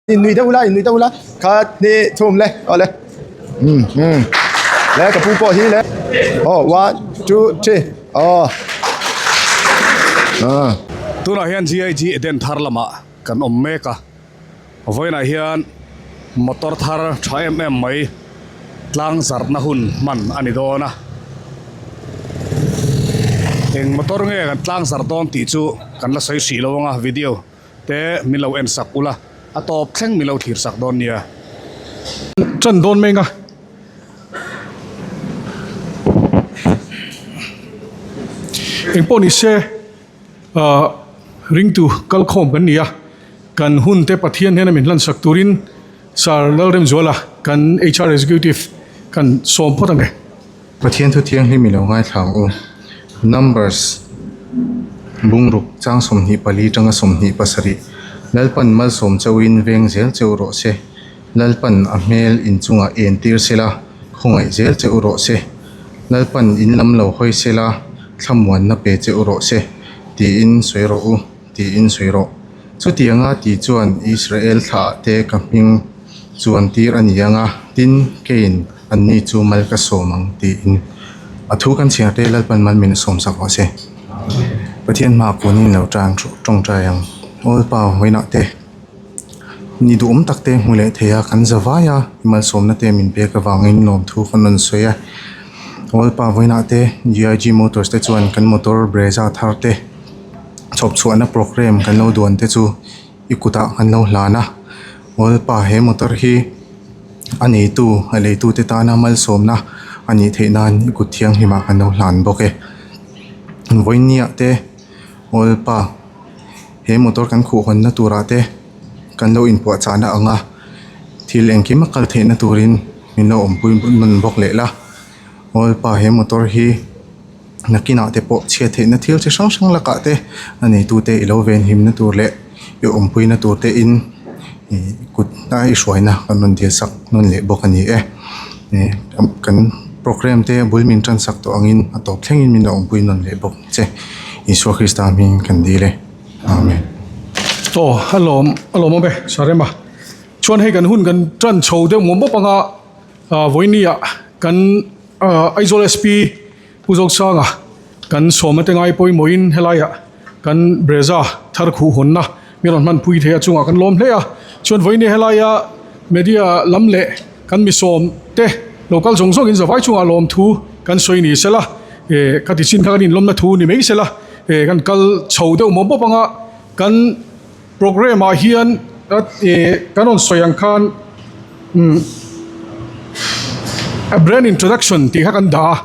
Inui deuh ula, inui deuh ula, khat hnih thum le aw le umm umm le ka pu pawh hi le aw one two three aw ah. Tunah hian GIG Eden thar lamah kan awm mek a, vawiinah hian motor thar tha em em mai tlang zarhna hun hman a ni dawn a, eng motor nge kan tlang zarh dawn tih chu kan la sawi hrih lo ang a video. Te min lo en sak ula, a tawp thleng min lo thlir sak dawn nia. Ṭan dawn meng a. Engpawh ni se ah ringtu kalkhawm kan ni a, kan hun te Pathian hian a min hlan sak turin Sir Lalremzuala kan HR Executive kan sawm phawt ang e. Pathian thu thianghlim i lo ngaithla ang u. Numbers bungruk chang 24 tanga 27 Lalpan malsawm chauhin veng zel che u rawh se. Lalpan a hmel inchungah en tir sela, khawngaih zel che u rawh se. Lalpan in lam lo hawi sela, thlamuanna pe che u rawh se, tiin sawi rawh u, tiin sawi rawh. Chutianga ti chuan Israel thlaah te ka hming chuan tir a ni ang a, tin, keiin anni chu mal ka sawm ang tiin a thu kan chhiar te Lalpan mal min sawm sak rawh se. Pathian hmaah kunin lo tan tawngtai ang. Awlpa vawiinah te ni duhawm tak te hmu leh thei a, kan za vai a, i malsawmna te min pek avangin lawmthu kan rawn sawi a. Awlpa vawiinah te GIG Motors te chuan kan motor Brezza thar te chhawp chhuahna programme kan lo duan te chu i kutah kan lo hlan a, Awlpa he motor hi a neitu a leitu te tana malsawmna a nih theih nan i kut thianghlimah kan lo hlan bawk e. Vawinia te Awlpa he motor kan khuh hawnna turah te kan lo inpuahchahna ang a, thil engkim a kal theihna turin min lo awmpui nawn bawk leh la. Awlpa he motor hi. Nakinah te pawh chhiat theihna thil chi hrang hrang lakah te a neitute i lo venhimna tur leh i awmpuina tur te in ih kut a i hruaina kan rawn dil sak nawn leh bawk a ni e. Ih kan programme te bul min tan sak tawh angin a tawp thlengin min lo awmpui nawn leh bawk che Isua Krista hming kan dil e. Amen. Aw a lawm a lawmawm e Sarema chuan hei kan hun kan tan chho deuh mawp mawp anga vawinia kan Aizawl SP Pu Zoksanga kan sawma te ngai pawimawhin helaiah kan Brezza thar khuh hawnna mi rawn hmanpui thei a chungah kan lawm hle a. Chuan vawinia helaia media lam leh kan mi sawm te lo kal zawng zawngin zavai chungah lawmthu kan sawi ni sela eh ka ti chin kha kan inlawmna thu ni mai sela eh kan kal chho deuh mawp mawp anga kan Programme ah hian eh kan rawn sawi ang khan umm a brand introduction tih kha kan dah a,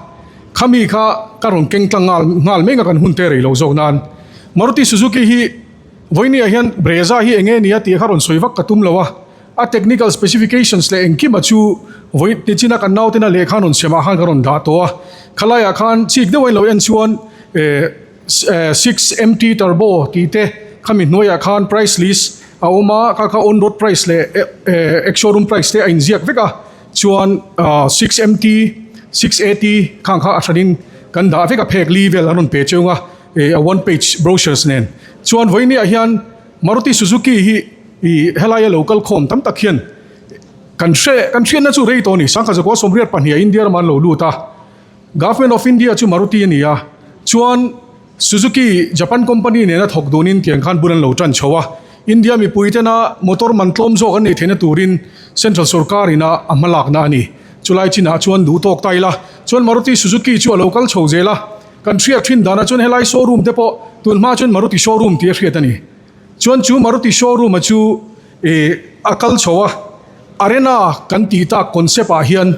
khami kha ka rawn keng tlang nghal nghal mek a kan hun te rei lo zawk nan. Maruti Suzuki hi vawiini ah hian Brezza hi eng nge nia tih kha rawn sawi vak ka tum lo a, a technical specifications leh engkima chu vawi tichina kan nautena lehkha an rawn siamah khan ka rawn dah tawh a, khalaiah khan chik deuh a in lo en chuan eh. 6 MT turbo tih te khami hnuaiah khan price list a awm a kha kha on road price leh ex showroom price te a inziak vek a chuan 6 MT 6 AT khang kha a hranin kan dah vek a phek li vel an rawn pe cheu a a one page brochures nen chuan vawinia hian Maruti Suzuki hi ih helaia lo kal khawm tam tak hian kan hre kan hriatna chu rei tawh a ni sangkhat zakua 82 ah India ramah an lo lut a. Government of India chu Maruti a ni a, chuan Suzuki Japan company nena thawk dunin tiang khan bul an lo tan chho a, India mipui tena motor man tlawm zawk an neih theihna turin Central sorkar ina a hmalakna a ni. Chulai chinah chuan duh tawk ta ila, chuan Maruti Suzuki chu a lo kal chho zel a, kan hriat thin danah chuan helai showroom te pawh tunhma chuan Maruti showroom tih a hriat a ni. Chuan chu Maruti showroom a chu ih a kal chho a, Arena kan tih tak concept ah hian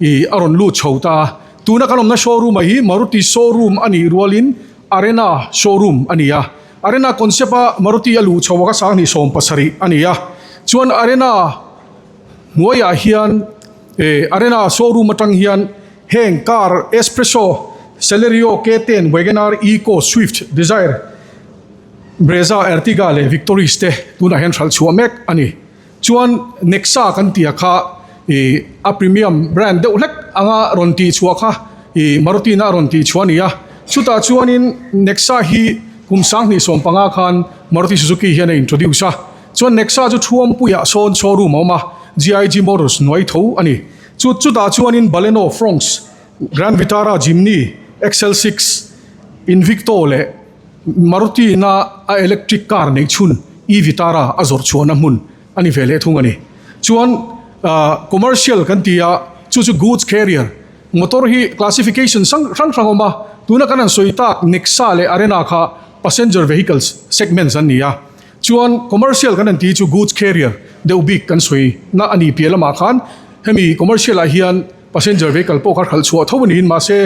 ih a rawn lut chho ta a. Tuna kan awmna showroom ah hi Maruti showroom a nih rualin Arena showroom a ni a. Arena concept a Maruti a luh chho a ka sanghnih 70 a ni a. Chuan Arena hnuaiah hian ih Arena showroom atang hian heng car Espresso, Celerio, K10, Wagon-R, Eco, Swift, Dzire, Brezza, Ertiga leh Victoris te tunah hian hralh chhuah mek a ni. Chuan Nexa kan tih a kha ih a premium brand deuh hlek anga rawn tih chhuah kha ih Maruti na a rawn tih chhuah a ni a. Chutah chuanin Nexa hi kum 2015 khan Maruti Suzuki hian a introduce a. Chuan Nexa chu Thuampuiah sawn showroom a awm a, GIG Motors hnuai tho a ni. Chu chutah chuanin Baleno, Fronx, Grand Vitara, Jimny, XL6, Invicto leh Maruti ina a electric car neih chhun e-Vitara a zawrh chhuahna hmun a ni ve leh thung a ni. Chuan commercial kan ti a, chu chu goods carrier motor hi classification hrang hrang awm a, tuna kan han sawi tak Nexa leh Arena kha passenger vehicles segments an ni a. Chuan commercial kan han tih chu goods carrier deuh bik kan sawi na a ni piah lamah khan hemi commercial ah hian passenger vehicle pawh kha hralh chhuah tho a niin mahse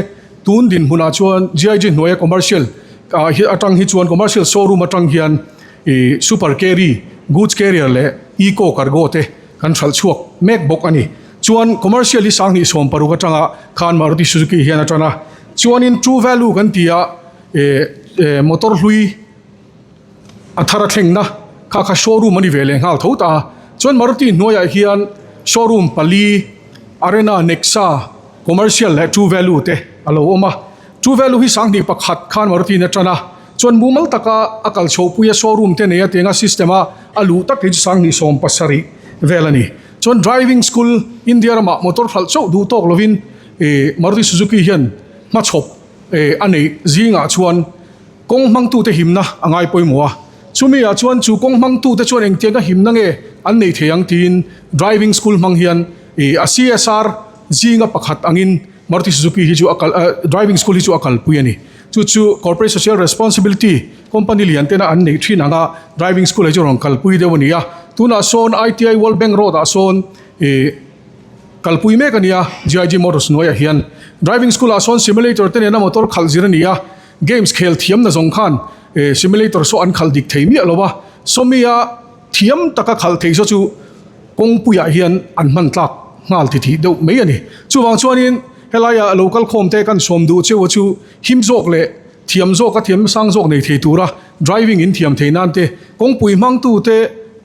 tun dinhmunah chuan GIG hnuaia commercial ah hi atang hi chuan commercial showroom atang hian ih super carry goods carrier leh eco cargo te kan hralh chhuak mek bawk a ni. Chuan commercial hi sanghnih 60 atanga khan Maruti Suzuki hian a tan a chuanin true value kan ti a ih motor hlui A thar a thlengna kha kha showroom a ni ve leh nghal tho ta a, chuan Maruti hnuaiah hian showroom pali Arena, Nexa, Commercial leh True Value te a lo awm a. True Value hi sanghnih pakhat khan Maruti in a tan a, chuan mumal taka a kal chhohpui a showroom te nei a tianga system a a luh tak hi chu sanghnih 70 vel a ni. Chuan driving school India ramah motor hralh chauh duh tawk lovin ih Maruti Suzuki hian hmachhawp a neih zingah chuan Kawng hmangtute himna a ngai pawimawh a, chumi ah chuan chu kawng hmangtute chuan engtianga himna nge an nei thei ang tiin driving school hmang hian ih a CSR zinga pakhat angin Maruti Suzuki hi chu a kal driving school hi chu a kalpui a ni. Chu chu corporate social responsibility company lian tena an neih thin anga driving school hi chu rawn kalpui deuh a ni a, tunah sawn ITI World Bank Road ah sawn ih kalpui mek a ni a, GIG Motors hnuaiah hian driving school ah sawn simulator te nena motor khalh zir a ni a. Games khel thiam na zawng khan simulator saw an khalh dik thei miah lo a, sawmia thiam taka khalh thei saw chu kawngpuiah hian an hman tlak nghal ti thih deuh mai a ni. Chuvang chuanin helaia lo kal khawm te kan sawm duh cheu a chu him zawk leh thiam zawk a thiam sang zawk nei thei tura driving in thiam thei nan te, kawngpui hmangtu te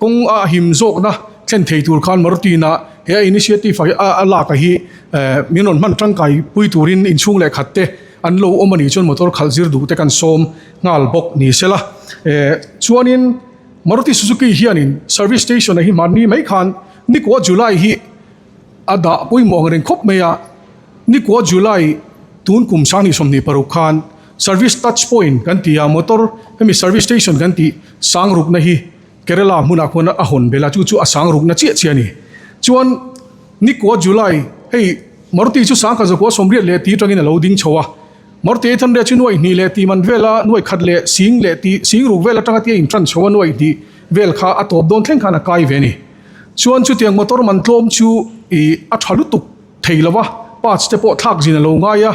kawng a him zawkna thlen thei tur khan Maruti-na he a initiative a lak a hi min rawn hman tangkai pui turin inchhung leh khat te An lo awm a nih chuan motor khalh zir duh te kan sawm nghal bawk ni se la. Eh, chuanin Maruti Suzuki hianin service station a hi hmanni mai khan Nikua July hi a dah pawimawh ang reng khawp mai a. Nikua July tun kum 2026 khan service touch point kan ti a, motor hemi service station kan tih sang rukna hi Kerala hmunah khuan a hawn belh a, chu chu a sang rukna chiah chiah a ni. Chuan Nikua July hei Maruti chu sangkhat zakua 80 leh ti atangin a lo ding chho a. Maruti 800 chu nuaih hnih leh ti man vela nuaih khat leh sing leh ti sing ruk vel atanga tia intan chho a nuaih hnih vel kha a tawp dawn thleng khan a kai ve a ni. Chuan chutiang motor man tlawm chu ih a tha lutuk thei lo va, parts te pawh thlak zin a lo ngai a,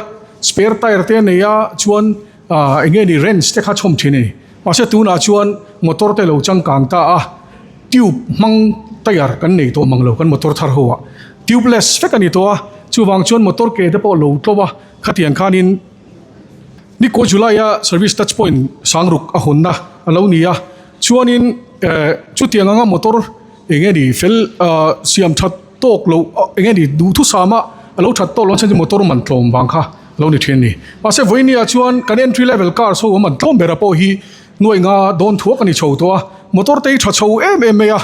spare tyre te a nei a, chuan ah eng nge ni wrench te kha chhawm thin a ni. Mahse tunah chuan motor te lo changkang ta a, tube hmang tyre kan nei tawh mang lo kan motor thar ho ah. Tubeless vek a ni tawh a, chuvang chuan motor ke te pawh lo tlo a, khatiang khanin Niko July a service touch point sangruk a hawnna a lo ni a, chuanin eh chutiang anga motor eng nge ni fel ah siam that tawk loh eng nge ni duhthusam a a lo that tawk loh chuan motor man tlawm vang kha a lo ni thin a ni. Mahse vawinia chuan kan entry level cars ho a man tlawm bera pawh hi nuaih nga dawn thuak a ni chho tawh a, motor te hi tha chho em em mai a.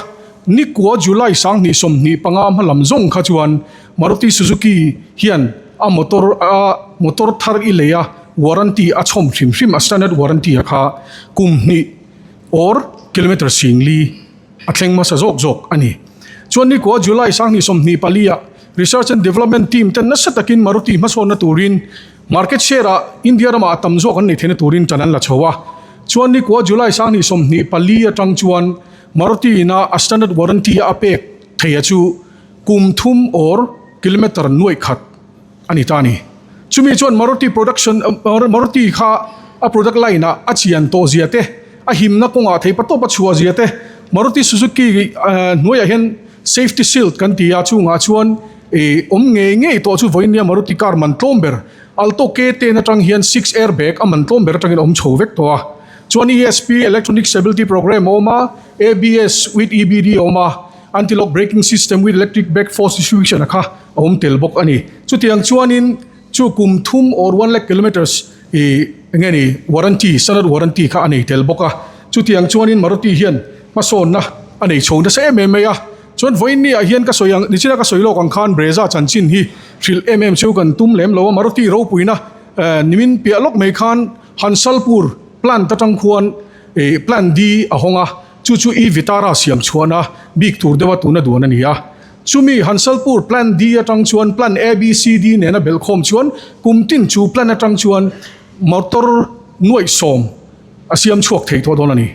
Nikua July 2025 hma lam zawng kha chuan Maruti Suzuki hian a motor a motor thar i lei a warranty a chhawm hrim hrim a standard warranty a kha kum hnih or kilometer singli a thleng hmasa zawk zawk a ni. Chuan nikua July 2024 ah Research and Development team ten nasa takin Maruti hmasawnna turin market share ah India ramah a tam zawk an nei theihna turin tan an la chho a. Chuan nikua July 2024 atang chuan Maruti ina a standard warranty a pek thei a chu kum thum or kilometer nuaih khat a ni ta a ni. Chumi chuan Maruti production Maruti kha a product line ah a chian tawh zia te, a himna kawngah thei patawp a chhuah zia te, Maruti Suzuki hnuaiah hian safety shield kan ti a, chungah chuan ih awm ngei ngei tawh chu vawiin nia Maruti car man tlawm ber Alto K10 atang hian six airbag a man tlawm ber atangin a awm chho vek tawh a. Chuan ESP, Electronic Stability Program, a awm a, ABS with EBD a awm a, Anti-lock Braking System with Electric Brake Force Distribution a kha a awm tel bawk a ni. Chutiang chuanin chu kum thum or one lakh kilometres ih eng nge ni warranty, standard warranty kha a nei tel bawk a. Chutiang chuanin Maruti hian hmasawnna. a nei chho nasa em em mai a. Chuan vawiin ni ah hian ka sawi ang, nichina ka sawi lawk ang khan Brezza chanchin hi hrilh em em chu kan tum lem lo a, Maruti ropuina nimin piah lawk mai khan Hansalpur plant atang khuan plant D a hawng a, chu chu E Vitara siam chhuahna bik tur deuha tuna duan a ni a. Chumi Hansalpur plant D atang chuan plant A, B, C, D nena belhkhawm chuan kum tin chu plant atang chuan motor nuaih sawm a siam chhuak thei tawh dawn a ni.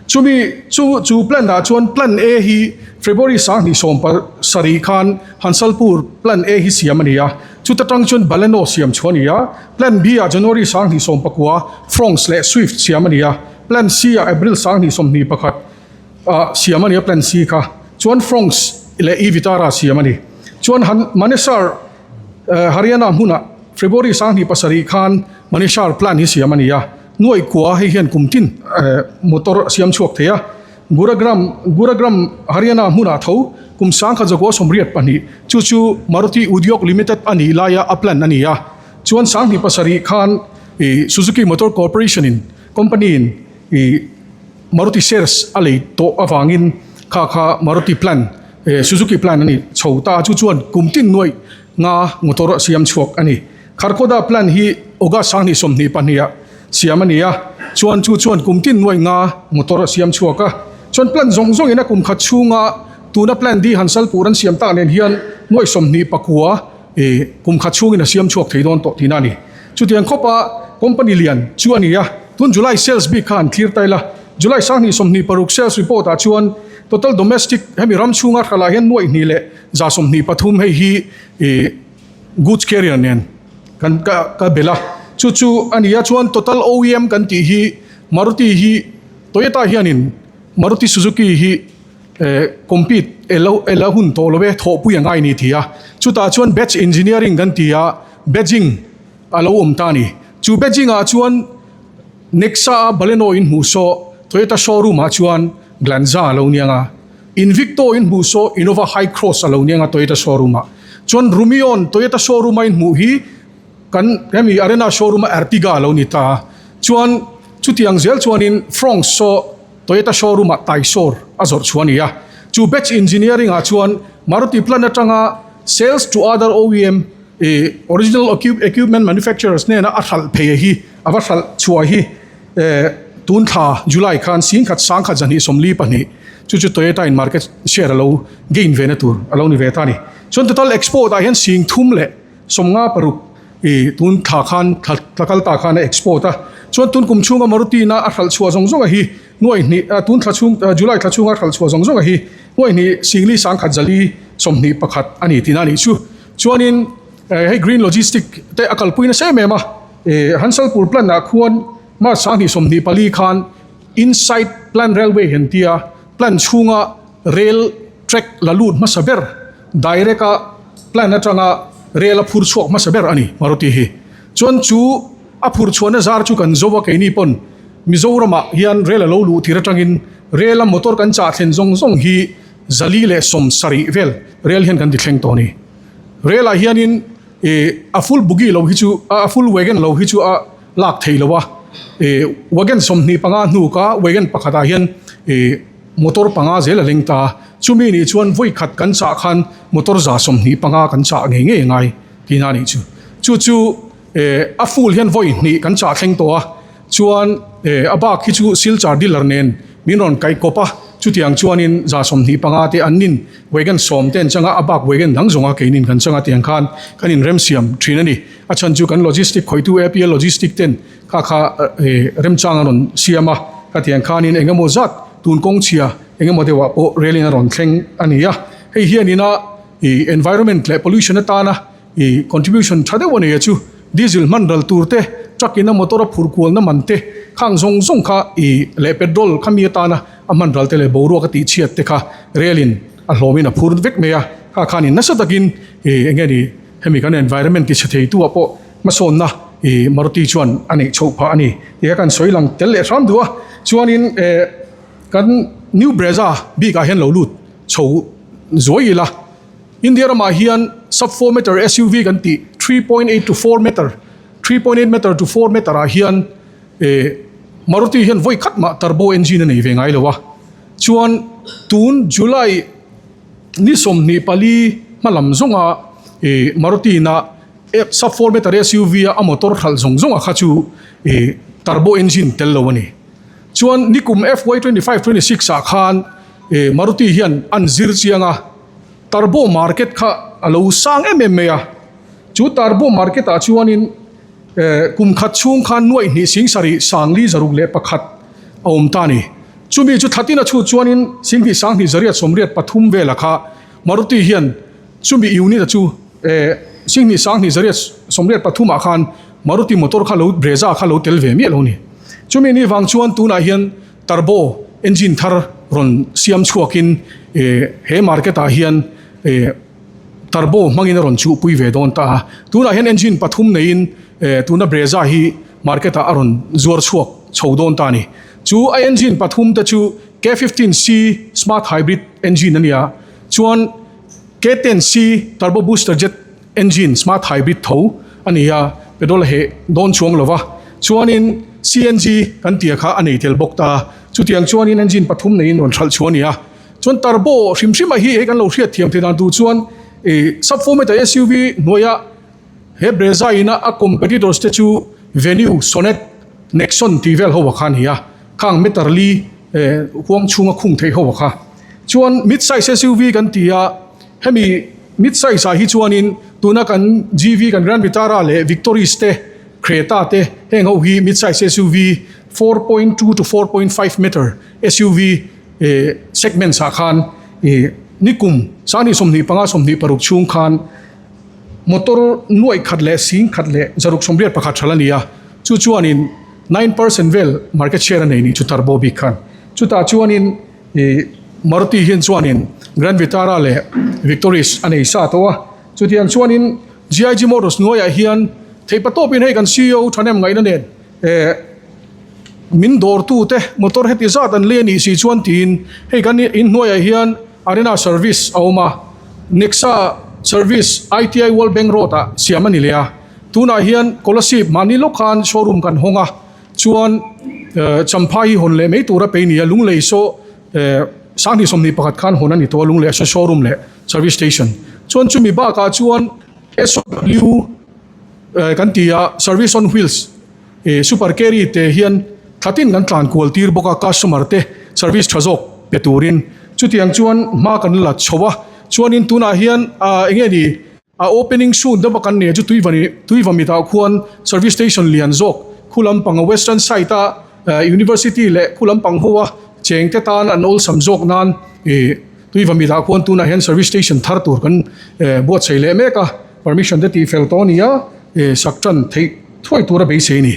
Chumi chu chu plant ah chuan plant A hi February 20 pasarih khan Hansalpur plant A hi siam a ni a, chuta tang chuan Baleno siam chhuah a ni a, plant B ah January 2019 Fronx leh Swift siam a ni a, plant C ah April 2021 ah siam a ni a plant C kha chuan Fronx leh E Vitara siam a ni. Chuan Han Manesar Haryana hmunah February 27 khan Manesar plant hi siam a ni a. Nuaih kua hei hian kum tin motor a siam chhuak thei a, Gurugram Gurugram Haryana hmunah tho kum 1982 chu chu Maruti Udyog Limited a nih laia a plan a ni a, chuan 27 khan ih Suzuki Motor Corporation in company in ih Maruti shares a lei tawh avangin kha kha Maruti plan Suzuki plan a ni chho ta a, chu chuan kum tin nuaih nga motor a siam chhuak a ni. Kharkhoda plan hi August 2022 ah siam a ni a, chuan chu chuan kum tin nuaih nga motor a siam chhuak a. Chuan plan zawng zawngin a kum khat chhunga tuna plan D Hansalpur an siam tak nen hian nuaih 29 ih kum khat chhungin a siam chhuak thei dawn tawh tihna a ni. Chutiang khawpa company lian chu a ni a, tun July sales bik kha an thlir ta ila, July 2026 sales report ah chuan total domestic hemi ram chhunga hralah hian nuaih hnih leh 123 hei hi ih Goods carrier nen kan ka ka belh a, chu chu a ni a chuan total OEM kan tih hi Maruti hi Toyota hianin Maruti Suzuki hi eh compete elo ela hun tawh lo e thawhpui a ngai ni ti a, chutah chuan batch engineering kan ti a badging a lo awm ta a ni, chu badging ah chuan Nexa a Baleno in hmuh saw Toyota showroom ah chuan Glanza a lo niang a. Invicto in hmuh saw Innova Hycross a lo niang a Toyota showroom ah. Chuan Rumion Toyota showroom a in hmuh hi kan hemi Arena showroom a Ertiga a lo ni ta a. Chuan chutiang zel chuanin Fronx saw Toyota showroom ah Taisor a zawrh chhuah a ni a. Chu batch engineering ah chuan Maruti plant atanga sales to other OEM ih original equipment manufacturers hnena a hralh phei hi a va hralh chhuah hi Eh, tun thla July khan 10,000 sangkhat 242 chu chu Toyota in market share a lo gain ve na tur a lo ni ve ta a ni. Chuan total export ah hian 30 leh 56 ih tun thla khan thla thla kal ta khan a export a. Chuan tun kum chhunga Maruti ina a hralh chhuah zawng zawng a hi nuai hnih ah tun thla chhung July thla chhunga a hralh chhuah zawng zawng a hi nuai hnih 4 sangkhat 4 21 a ni tihna a nih chu. Chuanin hei green logistic te a kalpui nasa em em a. Eh Hansalpur plant ah khuan March 2024 khan Inside Plant Railway han tia plant chhunga rail track la lut hmasa ber direct a plant atanga rail a phur chhuak hmasa ber a ni Maruti hi. Chuan chu a phur chhuahna zar chu kan zo a keini pawn Mizoramah hian rail a lo luh tir atangin rail a motor kan chah thlen zawng zawng hi 470 vel rail hian kan ti thleng tawh a ni. Rail ah hianin Ih a full buggy lo hi chu a full wagon lo hi chu a lak thei lo a, ih wagon 25 hnuk a wagon pakhatah hian ih motor panga zel a leng ta a, chumi nih chuan vawi khat kan chah khan motor 25 kan chah ngei ngei a ngai tihna a nih chu. Chu chu ih a full hian vawi hnih kan chah thleng tawh a. Chuan a bak hi chu Silchar dealer nen min rawn kaih kawp a, chutiang chuanin 25 te an nin wagon 10 te an chang a, a bak wagon dang zawnga keinin kan chang a tiang khan kan inremsiam thin a ni. A chhan chu kan logistic khawihtu APL Logistic ten kha kha remchang a rawn siam a, ka tiang khanin eng emaw zat tun kawng chhia eng emaw deuhah pawh rel in a rawn thleng a ni a. Hei hianin a environment leh pollution atana I contribution tha deuh a nei a chu diesel hman ral tur te, truck in a motor a phur kualna man te, khang zawng zawng kha i leh petrol kha mi atana a hman ral te leh boruak a tih chhiat te kha rail in a hlawm in a phur vek mai a, kha khan in nasa takin i enge ni hemi kan environment ti chhe thei tu ah pawh hmasawnna i Maruti chuan a neih chhoh phah a ni tih kha kan sawi lang tel leh hram duh a, chuanin eh kan New Brezza bik ah hian lo lut chho zuai ila. India ramah hian sub 4 meter SUV kan tih 3.8 to 4 meter, 3.8 meter to 4 meter ah hian eh Maruti hian vawi khat mah turbo engine a nei ve ngai lo a. Chuan tun July ni 24 hma lam zawnga ih Maruti ina sub 4 meter SUV a a motor hralh zawng zawng ah kha chu ih turbo engine tel lo a ni. Chuan nikum FY 25 26 ah khan ih Maruti hian an zir chiang a, turbo market kha a lo sang em em mai a, chu turbo market ah chuanin eh kum khat chhung khan nuaih hnih sing sarih sangli zaruk leh pakhat a awm ta a ni. Chumi chu thatin a chhut chuanin 10,000 sanghnih zariat sawmriat pathum vela kha Maruti hian chumi unit a chu eh 10,000 sanghnih zariat sawmriat pathumah khan Maruti motor kha lo Brezza kha lo tel ve miah lo a ni. Chumi ni vang chuan tunah hian turbo engine thar rawn siam chhuakin eh he market ah hian eh turbo hmangin a rawn chuhpui ve dawn ta a. Tunah hian engine pathum neiin eh tuna Brezza hi market ah a rawn zuar chhuak chho dawn ta a ni. Chu a engine pathum te chu K 15 C smart hybrid engine a ni a, chuan K 10 C turbo booster jet engine smart hybrid tho a ni a, petrol a heh dawn chuang lo va, chuanin CNG kan tia kha a nei tel bawk ta a, chutiang chuanin engine pathum neiin rawn hralh chhuah a ni a, chuan turbo hrim hrim a hi hei kan lo hriat thiam theih dan tur chuan ih sub 4 meter SUV hnuaia He Brezza ina a competitors te chu Venue, Sonet, Nexon tih vel ho a kha a ni a, khang meter li huang chhunga khung theih ho a kha. Chuan mid size SUV kan ti a, hemi mid size ah hi chuanin tuna kan GV kan Grand Vitara leh Victoris te, Creta te heng ho hi mid size SUV 4.2 to 4.5 meter SUV segments ah khan nikum 20 25 26 chhung khan Motor nuaih khat leh sing khat leh zaruk sawmriat pakhat hralh a ni a, chu chuanin 9% vel market share a nei nih chu turbo bik khan. Chutah chuanin ih Maruti hian chuanin Grand Vitara leh Victoris a nei sa tawh a, chutiang chuanin GIG Motors hnuaiah hian theihpatawpin hei kan ceo thahnem ngaihna nen eh min dawrtute motor heti zat an lei a nih si chuan tiin hei kan inhnuaiah hian Arena Service a awm a, Nexa Service ITI World Bank Road ah siam a ni leh a, tunah hian Kolasib mahni lawk khan showroom kan hawng a, chuan Champhai hi hawn leh mai tura pei ni a, Lunglei saw 2021 khan hawn a ni tawh a, Lunglei ah showroom leh service station. Chuan chumi bakah chuan SAW kan ti a, Service on Wheels. Ih super carry te hian thatin kan tlan kual tir bawk a customer te service tha zawk pe turin chutiang chuan hma kan la chho a chuanin tunah hian ah enge ni a opening soon deuh a kan nei chu tuivani tuivamit ah khuan service station lian zawk khu lampang a western side a university leh khu lampang ho a cheng te tan an awlsam zawk nan ih tuivamit ah khuan tunah hian service station thar tur kan buatsaih leh mek a permission te tih fel tawh a ni a ih sak tan theih. Thuai tura beisei a ni.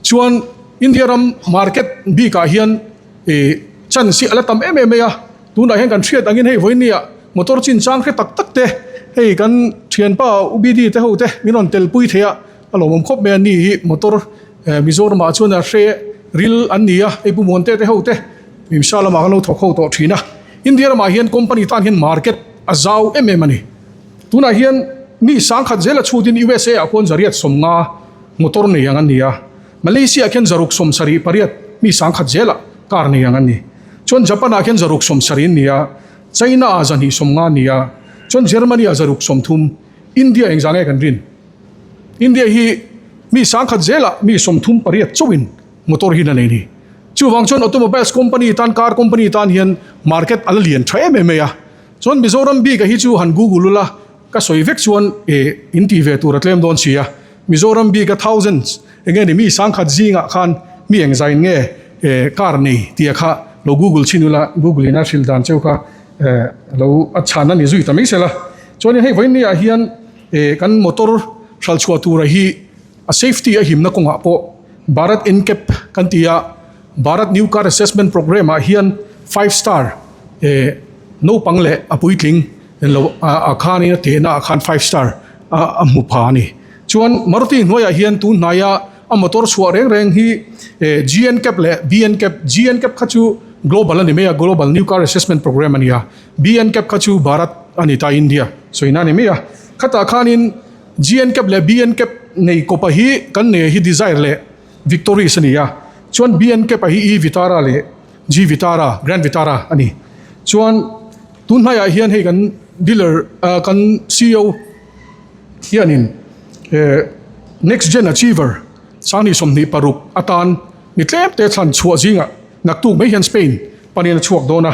Chuan India ram market bikah hian ih chance hi a la tam em em mai a, tunah hian kan hriat angin hei vawinia motor chinchang hre tak tak te hei kan thianpa UBD te ho te min rawn telpui thei a, a lawmawm khawp mai a ni hi motor Mizoramah chuan a hre ril an ni a, hei Pu Muante te ho te Mimsa lamah kan lo thawk ho tawh thin a. India ramah hian company tan hian market a zau em em a ni. Tunah hian mi sangkhat zela chhutin USA ah khuan zariat 50 motor nei ang an ni a, Malaysia ah khian zaruk 78 mi sangkhat zela car nei ang an ni. Chuan Japan ah khian zaruk 70 an ni a, China ah zahnih 50 an ni a, chuan Germany ah zaruk 30, India engzah nge kan rin? India hi mi sangkhat zela mi 38 chauhin motor hi la nei a ni. Chuvang chuan automobiles company tan car company tan hian market a la lian tha em em mai a. Chuan Mizoram bik a hi chu han google ula ka sawi vek chuan eh in tih ve tur a tlem dawn si a. Mizoram bik a thousands enge ni mi sangkhat zingah khan mi engzain nge eh car nei tia kha lo google chhin ula google in a hrilh dan cheu kha eh lo a chhan a ni zui ta mai sela. Chuanin hei vawiin ni ah hian eh kan motor hralh chhuah tura hi a safety a himna kawngah pawh Bharat NCAP kan ti a, Bharat New Car Assessment Programme ah hian five star eh naupang leh a puitling lo ah khanin a tehna ah khan five star a hmu pha a ni. Chuan Maruti hnuaiah hian tun hnaia a motor chhuah reng reng hi eh GNCAP leh BNCAP, GNCAP kha chu global a ni mai a, Global New Car Assessment Programme a ni a, BNCAP kha chu Bharat a ni ta India sawina a ni mai a. Khatah khanin GNCAP leh BNCAP nei kawpa hi kan nei hi Dzire leh Victoris a ni a, chuan BNCAP a hi E Vitara leh G Vitara, Grand Vitara a ni. Chuan tun hnaiah hian hei kan dealer ah kan ceo hianin eh next gen achiever Sanghnih 26 atan mi tlem te thlan chhuah zingah naktuk mai hian Spain panin a chhuak dawn a.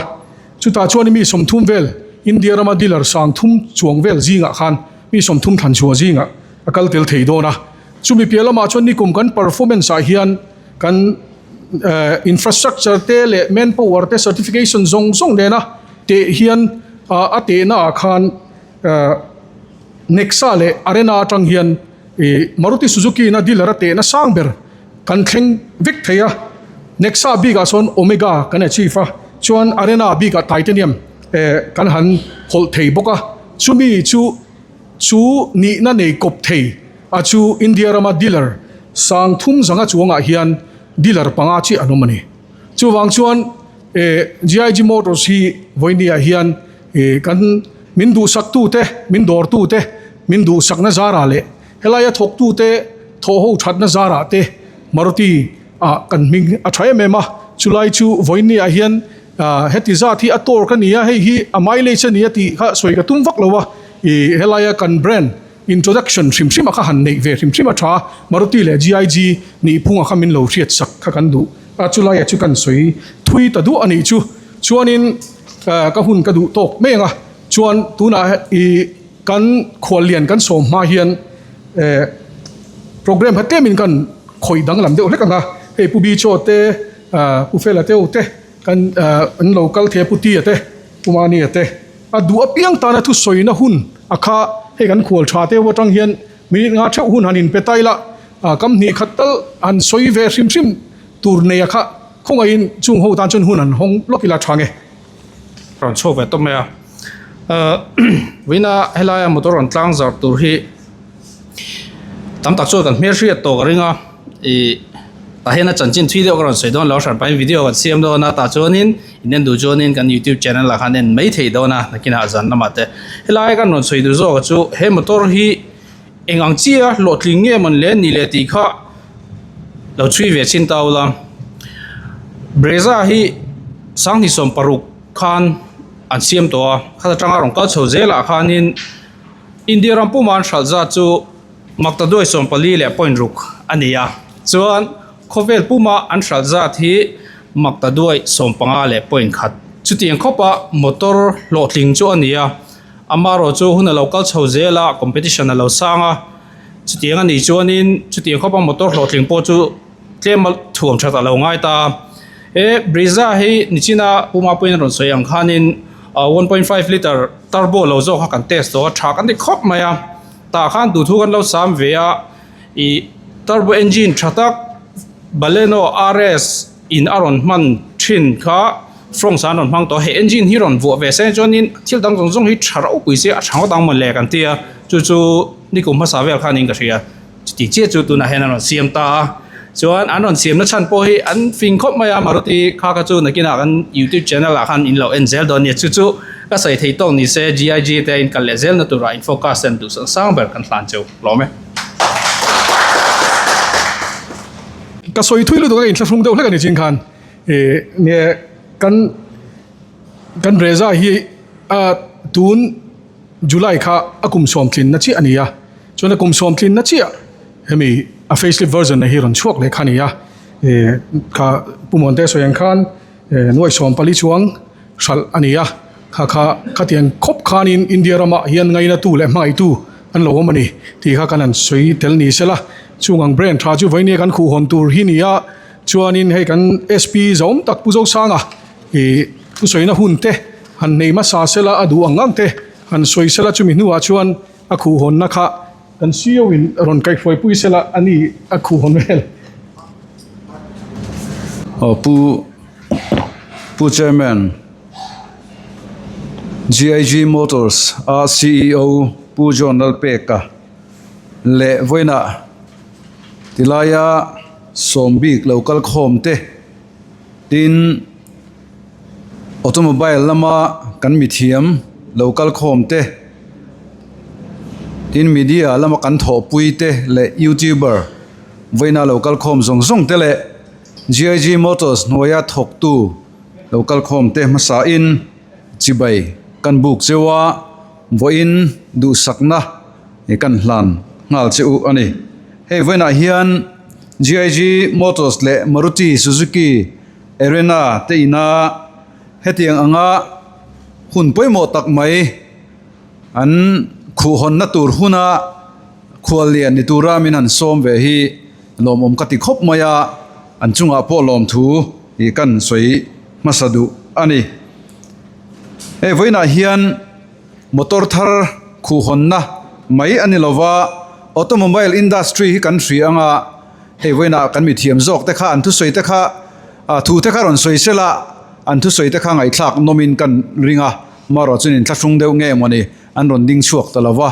Chutah chuan mi 30 vel India rama dealer 30 chuang vel zingah khan mi 30 thlan chhuah zingah a kal tel thei dawn a. Chumi piah lamah chuan nikum kan performance ah hian kan infrastructure te leh manpower te certification zawng zawng nena teh hian a tehna ah khan Nexa leh Arena atang hian ih Maruti Suzuki in a dealer a tehna sang ber kan thleng vek thei a. Nexa bikah sawn Omega kan achieve a, chuan Arena bikah Titanium eh kan han hawlh thei bawk a. Chumi chu chu nihna nei kawp thei a chu India rama dealer 3000 chuangah hian dealer panga chiah an awm a ni. Chuvang chuan eh GIG Motors hi vawinia hian ih kan min duhsaktute, min dawrtute, min duhsakna zarah leh helaia thawktute thawhho thatna zarah te Maruti ah kan hming a tha em em a. Chulai chu vawinia hian ah heti zat hi a torque a ni a, hei hi a mileage a ni a tih kha sawi ka tum vak lo a. Ih helaia kan brand introduction hrim hrim a kha han neih ve hrim hrim a tha a, Maruti leh GIG nihphunga kha min lo hriat sak kha kan duh a, chulaia chu kan sawi thui ta duah a nih chu. Chuanin ka hun ka duh tawk mai ang a, chuan tunah ih kan khuallian kan sawm hma hian eh program kha tlemin kan khawih danglam deuh hlek ang a, hei Pu Bichaw te ah Pu Fela te ho te kan ah an lo kal thei a Pu Tia te Pu Mania te. A duh apiang tana thusawina hun a kha hei kan khual tha te ho atang hian minute nga theuh hun han inpe ta ila kam hnih khat tal han sawi ve hrim hrim tur nei a kha khawngaihin chung ho tan chuan hun han hawng lawk ila tha nge. Rawn chhuak ve tawp mai a, vawiina helaia motor rawn tlang zar tur hi tam tak chuan kan hmelhriat tawh ka ring a ih tah hian a chanchin thui deuh ka rawn sawi dawn lo hran pahin video kan siam dawn a tah chuanin in en duh chuanin kan youtube channel ah khan en mai thei dawn a nakinah zan lamah te helai kan rawn sawi duh zawk chu he motor hi eng ang chiah a hlawhtling nge mawn le ni le tih kha lo chhui ve chin ta ula Brezza hi 2016 khan an siam tawh a khata tanga rawn kal chho zelah khanin India ram puma an hralh zat chu Maktaduai 14 leh point ruk a ni a chuan khawvel puma an hralh zat hi Maktaduai 15 leh point khat chutiang khawpa motor hlawhtling chu a ni a amarawh chu hun a lo kal chho zel a competition a lo sang a chutiang a nih chuanin chutiang khawpa motor hlawhtling pawh chu tlem a thuam that a lo ngai ta a he Brezza hi nichina puma pawhin a rawn sawi ang khanin 1.5 litre turbo lo zawk kha kan test tawh a tha kan ti khawp mai a tah khan duhthu kan lo sam ve a ih turbo engine tha tak Baleno R_S in a rawn hman thin kha Fronx ah an rawn hmang tawh a he engine hi rawn vuah ve se chuanin thil dang zawng zawng hi tha ropui se a tha ngawt ang mawle kan ti a chu chu nikum hmasa vel khan in ka hria chuti chiah chu tunah hian an rawn siam ta a chuan an rawn siamna chhan pawh hi an fing khawp mai a Maruti kha kha chu nakinah kan youtube channel ah khan in lo en zel dawn a nia chu chu ka sawi thei tawk ni se G_I_G te in kal leh zel na turah in focus ten duhsang sang ber kan hlan cheu hlawm e. Ka sawi thui lutuk a inthlahrung deuh hlek a ni chin khan ih nge kan kan Brezza hi a tun July kha a kum sawm tlinna chiah a ni a chuan a kum sawm tlinna chiah hemi a facelift version a hi rawn chhuak leh kha a ni a ih kha Pu Muante sawi ang khan Nuai 14 chuang hralh a ni a, kha kha khatiang khawp khanin India ramah hian ngainatu leh hmangaihtu an lo awm a ni tih kha kan han sawi tel ni sela. Chung ang brand tha chu vawinia kan khuhhawn tur hi ni a, chuanin hei kan SP zawm tak Pu Zosanga ih thusawina hun te han nei hmasa sela a duh ang ang te han sawi sela chumi hnuah chuan a khuhhawnna kha kan CEO in rawn kaihhruaipui sela a ni a khuhhawn vel. Aw Pu Pu Chairman GIG Motors a CEO Pu John Lalpeka leh vawiinah tilaia sawm bik lo kal khawm te tin automobile lama kan mithiam lo kal khawm te tin media lama kan thawhpui te leh youtuber vawiina lo kal khawm zawng zawng te leh GIG Motors hnuaia thawktu lo kal khawm te hmasa in. Chibai kan buk cheu a, vawiin duhsakna kan hlan nghal che u a ni. Hei vawiinah hian GIG Motors leh Maruti Suzuki Arena te ina hetiang anga hun pawimawh tak mai an khuhhawnna tur huna khuallian ni tura min han sawm ve hi lawmawm ka ti khawp mai a, an chungah pawh lawmthu ih kan sawi hmasa duh a ni. Hei vawiinah hian motor thar khuhhawnna mai a ni lova, automobile industry hi kan hria anga hei vawiinah kan mithiam zawk te kha an thusawi te kha thu te kha rawn sawi sela an thusawi te kha ngaihthlak nawmin kan ring a, amaherawh chuan inthlahrung deuh nge mawni an rawn ding chhuak ta lo va.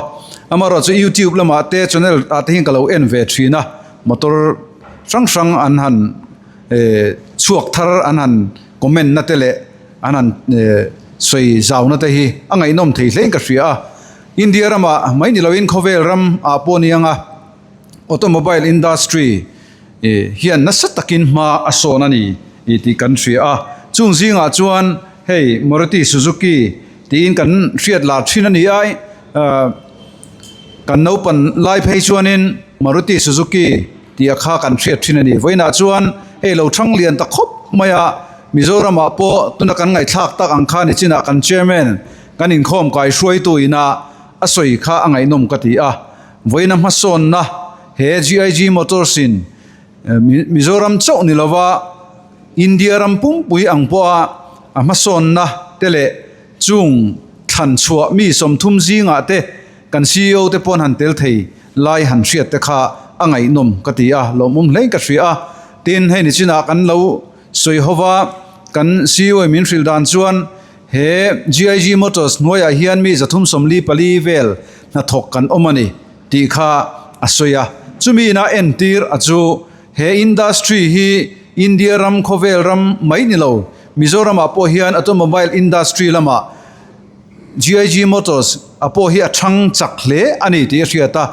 Amaherawh chu youtube lamah te channel ah te hian ka lo en ve thin a, motor hrang hrang an han eh chhuak thar an han comment na te leh an han eh sawi zau na te hi a ngaihnawm thei hlein ka hria a. India ramah mai ni loin khawvel ram ah pawh a ni ang a, automobile industry eh hian nasa takin hma a sawn a ni tih kan hria a. Chung zingah chuan hei Maruti Suzuki Tiin kan hriat lar thin a ni a, kan naupan lai phei chuanin Maruti Suzuki tih a kha kan hriat thin a ni. Vawiinah chuan hei lo thang lian ta khawp mai a, Mizoramah pawh tuna kan ngaihthlak tak ang kha nichinah kan chairman kan inkhawm kai hruaitu ina a sawi kha a ngaihnawm ka ti a. Vawiina hmasawnna he GIG Motors in Mizoram chauh ni lova India ram pumpui ang pawha a hmasawnna te leh chung thlan chhuah mi 30 zingah te kan ceo te pawn han tel thei lai han hriat te kha a ngaihnawm ka ti a, lawmawm hlein ka hria a. Tin, hei nichinah kan lo sawi hova kan ceo in min hrilh dan chuan he GIG Motors hnuaiah hian mi 344 vel hnathawk kan awm a ni tih kha a sawi a. Chumi ina entir a chu He industry hi India ram khawvel ram mai ni lo, Mizoramah pawh hian automobile industry lamah GIG Motors a pawh hi a thang chak hle a ni tih a hriat a.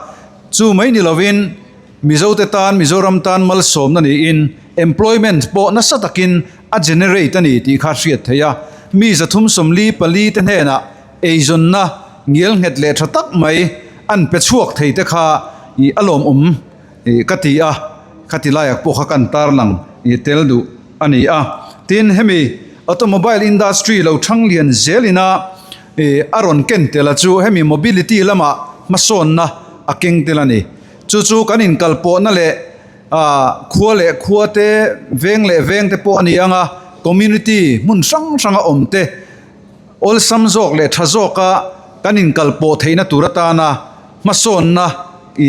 Chu mai ni lovin Mizote tan Mizoram tan malsawmna niin employment pawh nasa takin a generate a ni tih kha hriat theih a. Mi 344 te hnenah eizawnna ngialnghet leh tha tak mai an pe chhuak thei te kha a lawmawm. Ih ka ti a, khati laiah pawh kha kan tarlang ih tel duh a ni a. Tin, hemi automobile industry lo thang lian zelina ih a rawn ken tel a chu hemi mobility lamah hmasawnna a keng tel a ni. Chu chu kan inkalpawhna leh ah khua leh khua te, veng leh veng te pawh a ni ang a, community hmun hrang hranga awm te, Awlsam zawk leh tha zawka kan inkalpawh theihna tur atana hmasawnna i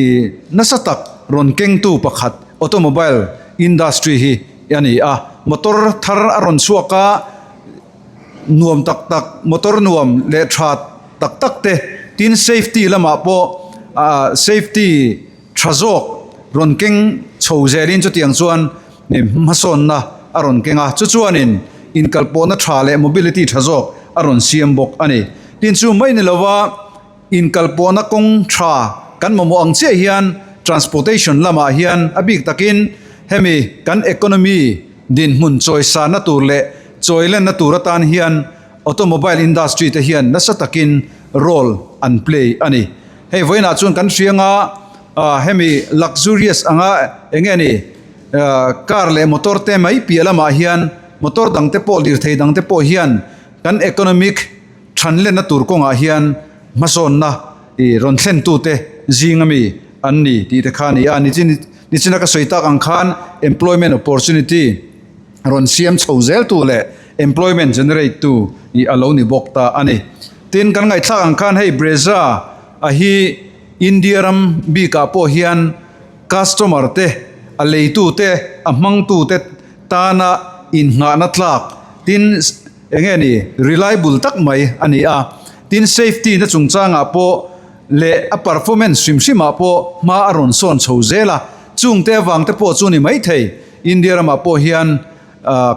nasa tak rawn kengtu pakhat automobile industry hi a ni a. Motor thar a rawn chhuak a, nuam tak tak motor nuam leh tha tak tak te tin safety lamah pawh safety tha zawk rawn keng chho zelin chutiang chuan hmasawnna a rawn keng a, chu chuanin inkalpawhna tha leh mobility tha zawk a rawn siam bawk a ni. Tin chu mai ni lova inkalpawhna kawng tha kan mamawh ang chiah hian transportation lamah hian a bik takin hemi kan economy dinhmun chawisanna tur leh chawilenna tur atan hian automobile industry te hian nasa takin role an play a ni. Hei vawiinah chuan kan hriang a, hemi luxurious anga eng nge ni car leh motor te mai piah lamah hian motor dang te pawh lirthei dang te pawh hian kan economic thanlenna tur kawngah hian hmasawnna ih rawn thlen tute zing ami an ni tih te kha a ni a. Nichin nichina ka sawi tak ang khan employment opportunity rawn siam chho zel tu leh employment generate tu ih a lo ni bawk ta a ni. Tin, kan ngaihthlak ang khan hei Brezza a hi India ram bikah pawh hian customer te, a leitu te, a hmangtu te tana innghahna tlak tin eng nge ni reliable tak mai a ni a. Tin, safety na chungchangah pawh leh a performance hrim hrimah pawh hma a rawn sawn chho zel a. Chungte avang te pawh chu ni maithei India ramah pawh hian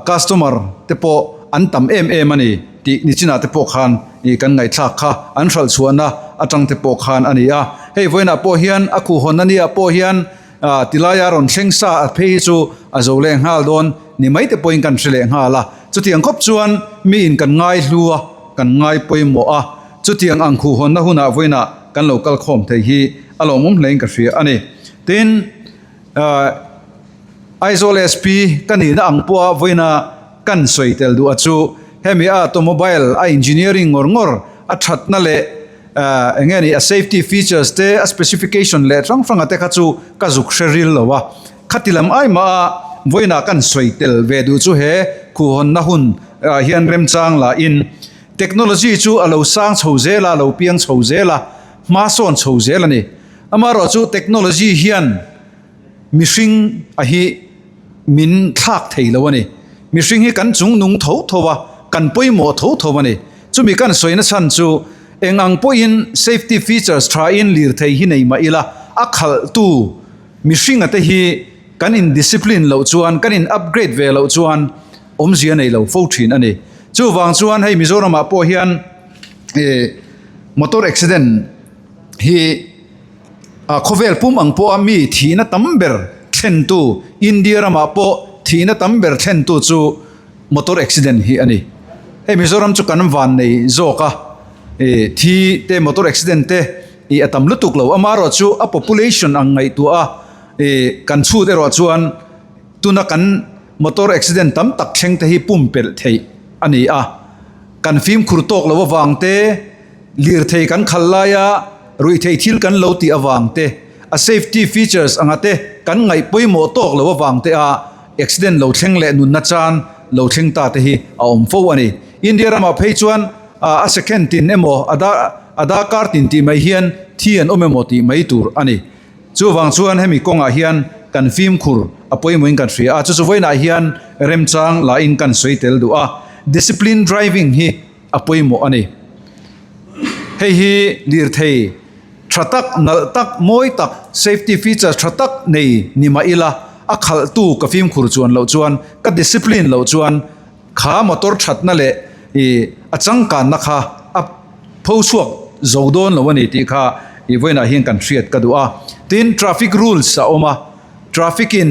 Customer te pawh an tam em em a ni tih nichinah te pawh khan ih kan ngaihthlak kha an hralh chhuahna atang te pawh khan a ni a. Hei vawiinah pawh hian a khuhhawnna nia pawh hian tilaia rawn thleng sa a phei hi chu a zo leh nghal dawn ni mai te pawhin kan hre leh nghal a. Chutiang khawp chuan miin kan ngai hlu a. kan ngai pawimawh a, chutiang ang khuhhawnna hunah vawiinah kan lo kal khawm thei hi a lawmawm hlein ka hria a ni. Tin, Aizawl SP ka nihna ang pawha vawiina kan sawi tel duh a chu hemi a automobile a engineering ngawr ngawr a thatna leh eng nge ni a safety features te a specification leh hrang hranga te kha chu ka zuk hre ril lo a, khati lam ai mah a vawiinah kan sawi tel ve duh chu he khuhhawnna hun ah hian remchang lah in technology chu a lo sang chho zel a, a lo piang chho zel a, hma sawn chho zel a ni. Amaherawhchu technology hian mihring a hi min thlak thei lo a ni. Mihring hi kan chung nung tho tho a, kan pawimawh tho tho a ni. Chumi kan sawi na chhan chu eng ang pawhin safety features tha in lirthei hi nei mah ila, a khalh tu mihringa te hi kan in discipline loh chuan, kan in upgrade ve loh chuan awmzia nei lo fo thin a ni. Chuvang chuan hei Mizoramah pawh hian motor accident hi A khawvel pum ang pawha mi thihna tam ber thlentu, India ramah pawh thihna tam ber thlentu chu motor accident hi a ni. Hei Mizoram chu kan van nei zawk a, ih thi te motor accident te ih a tam lutuk lo. Amaherawh chu a population ang ngaihtuah a, ih kan chhut erawh chuan tuna kan motor accident tam tak thleng te hi pumpelh theih a ni a. Kan fimkhur tawk lo avang te, Lirthei kan khal laia ruihthei thil kan lo tih avang te, a safety features anga te kan ngaih pawimawh tawk lo avang te a accident lo thleng leh nunna chan lo thleng ta te hi a awm fo a ni. India ramah phei chuan a second tin emaw a darkar tin tih mai hian thi an awm emaw tih mai tur a ni. Chuvang chuan hemi kawngah hian kan fimkhur a pawimawhin kan hria a, chu chu vawiinah hian remchang lahin kan sawi tel duh a. Discipline driving hi a pawimawh a ni. Hei hi lirthei tha tak, nalh tak, mawi tak, safety features tha tak nei ni mah ila, a khalhtu ka fimkhur chuan loh chuan, ka discipline loh chuan kha motor thatna leh ih a changkanna kha a pho chhuak zo dawn lo a ni tih kha ih vawiinah hian kan hriat ka duh a. Tin, traffic rules a awm a, traffic in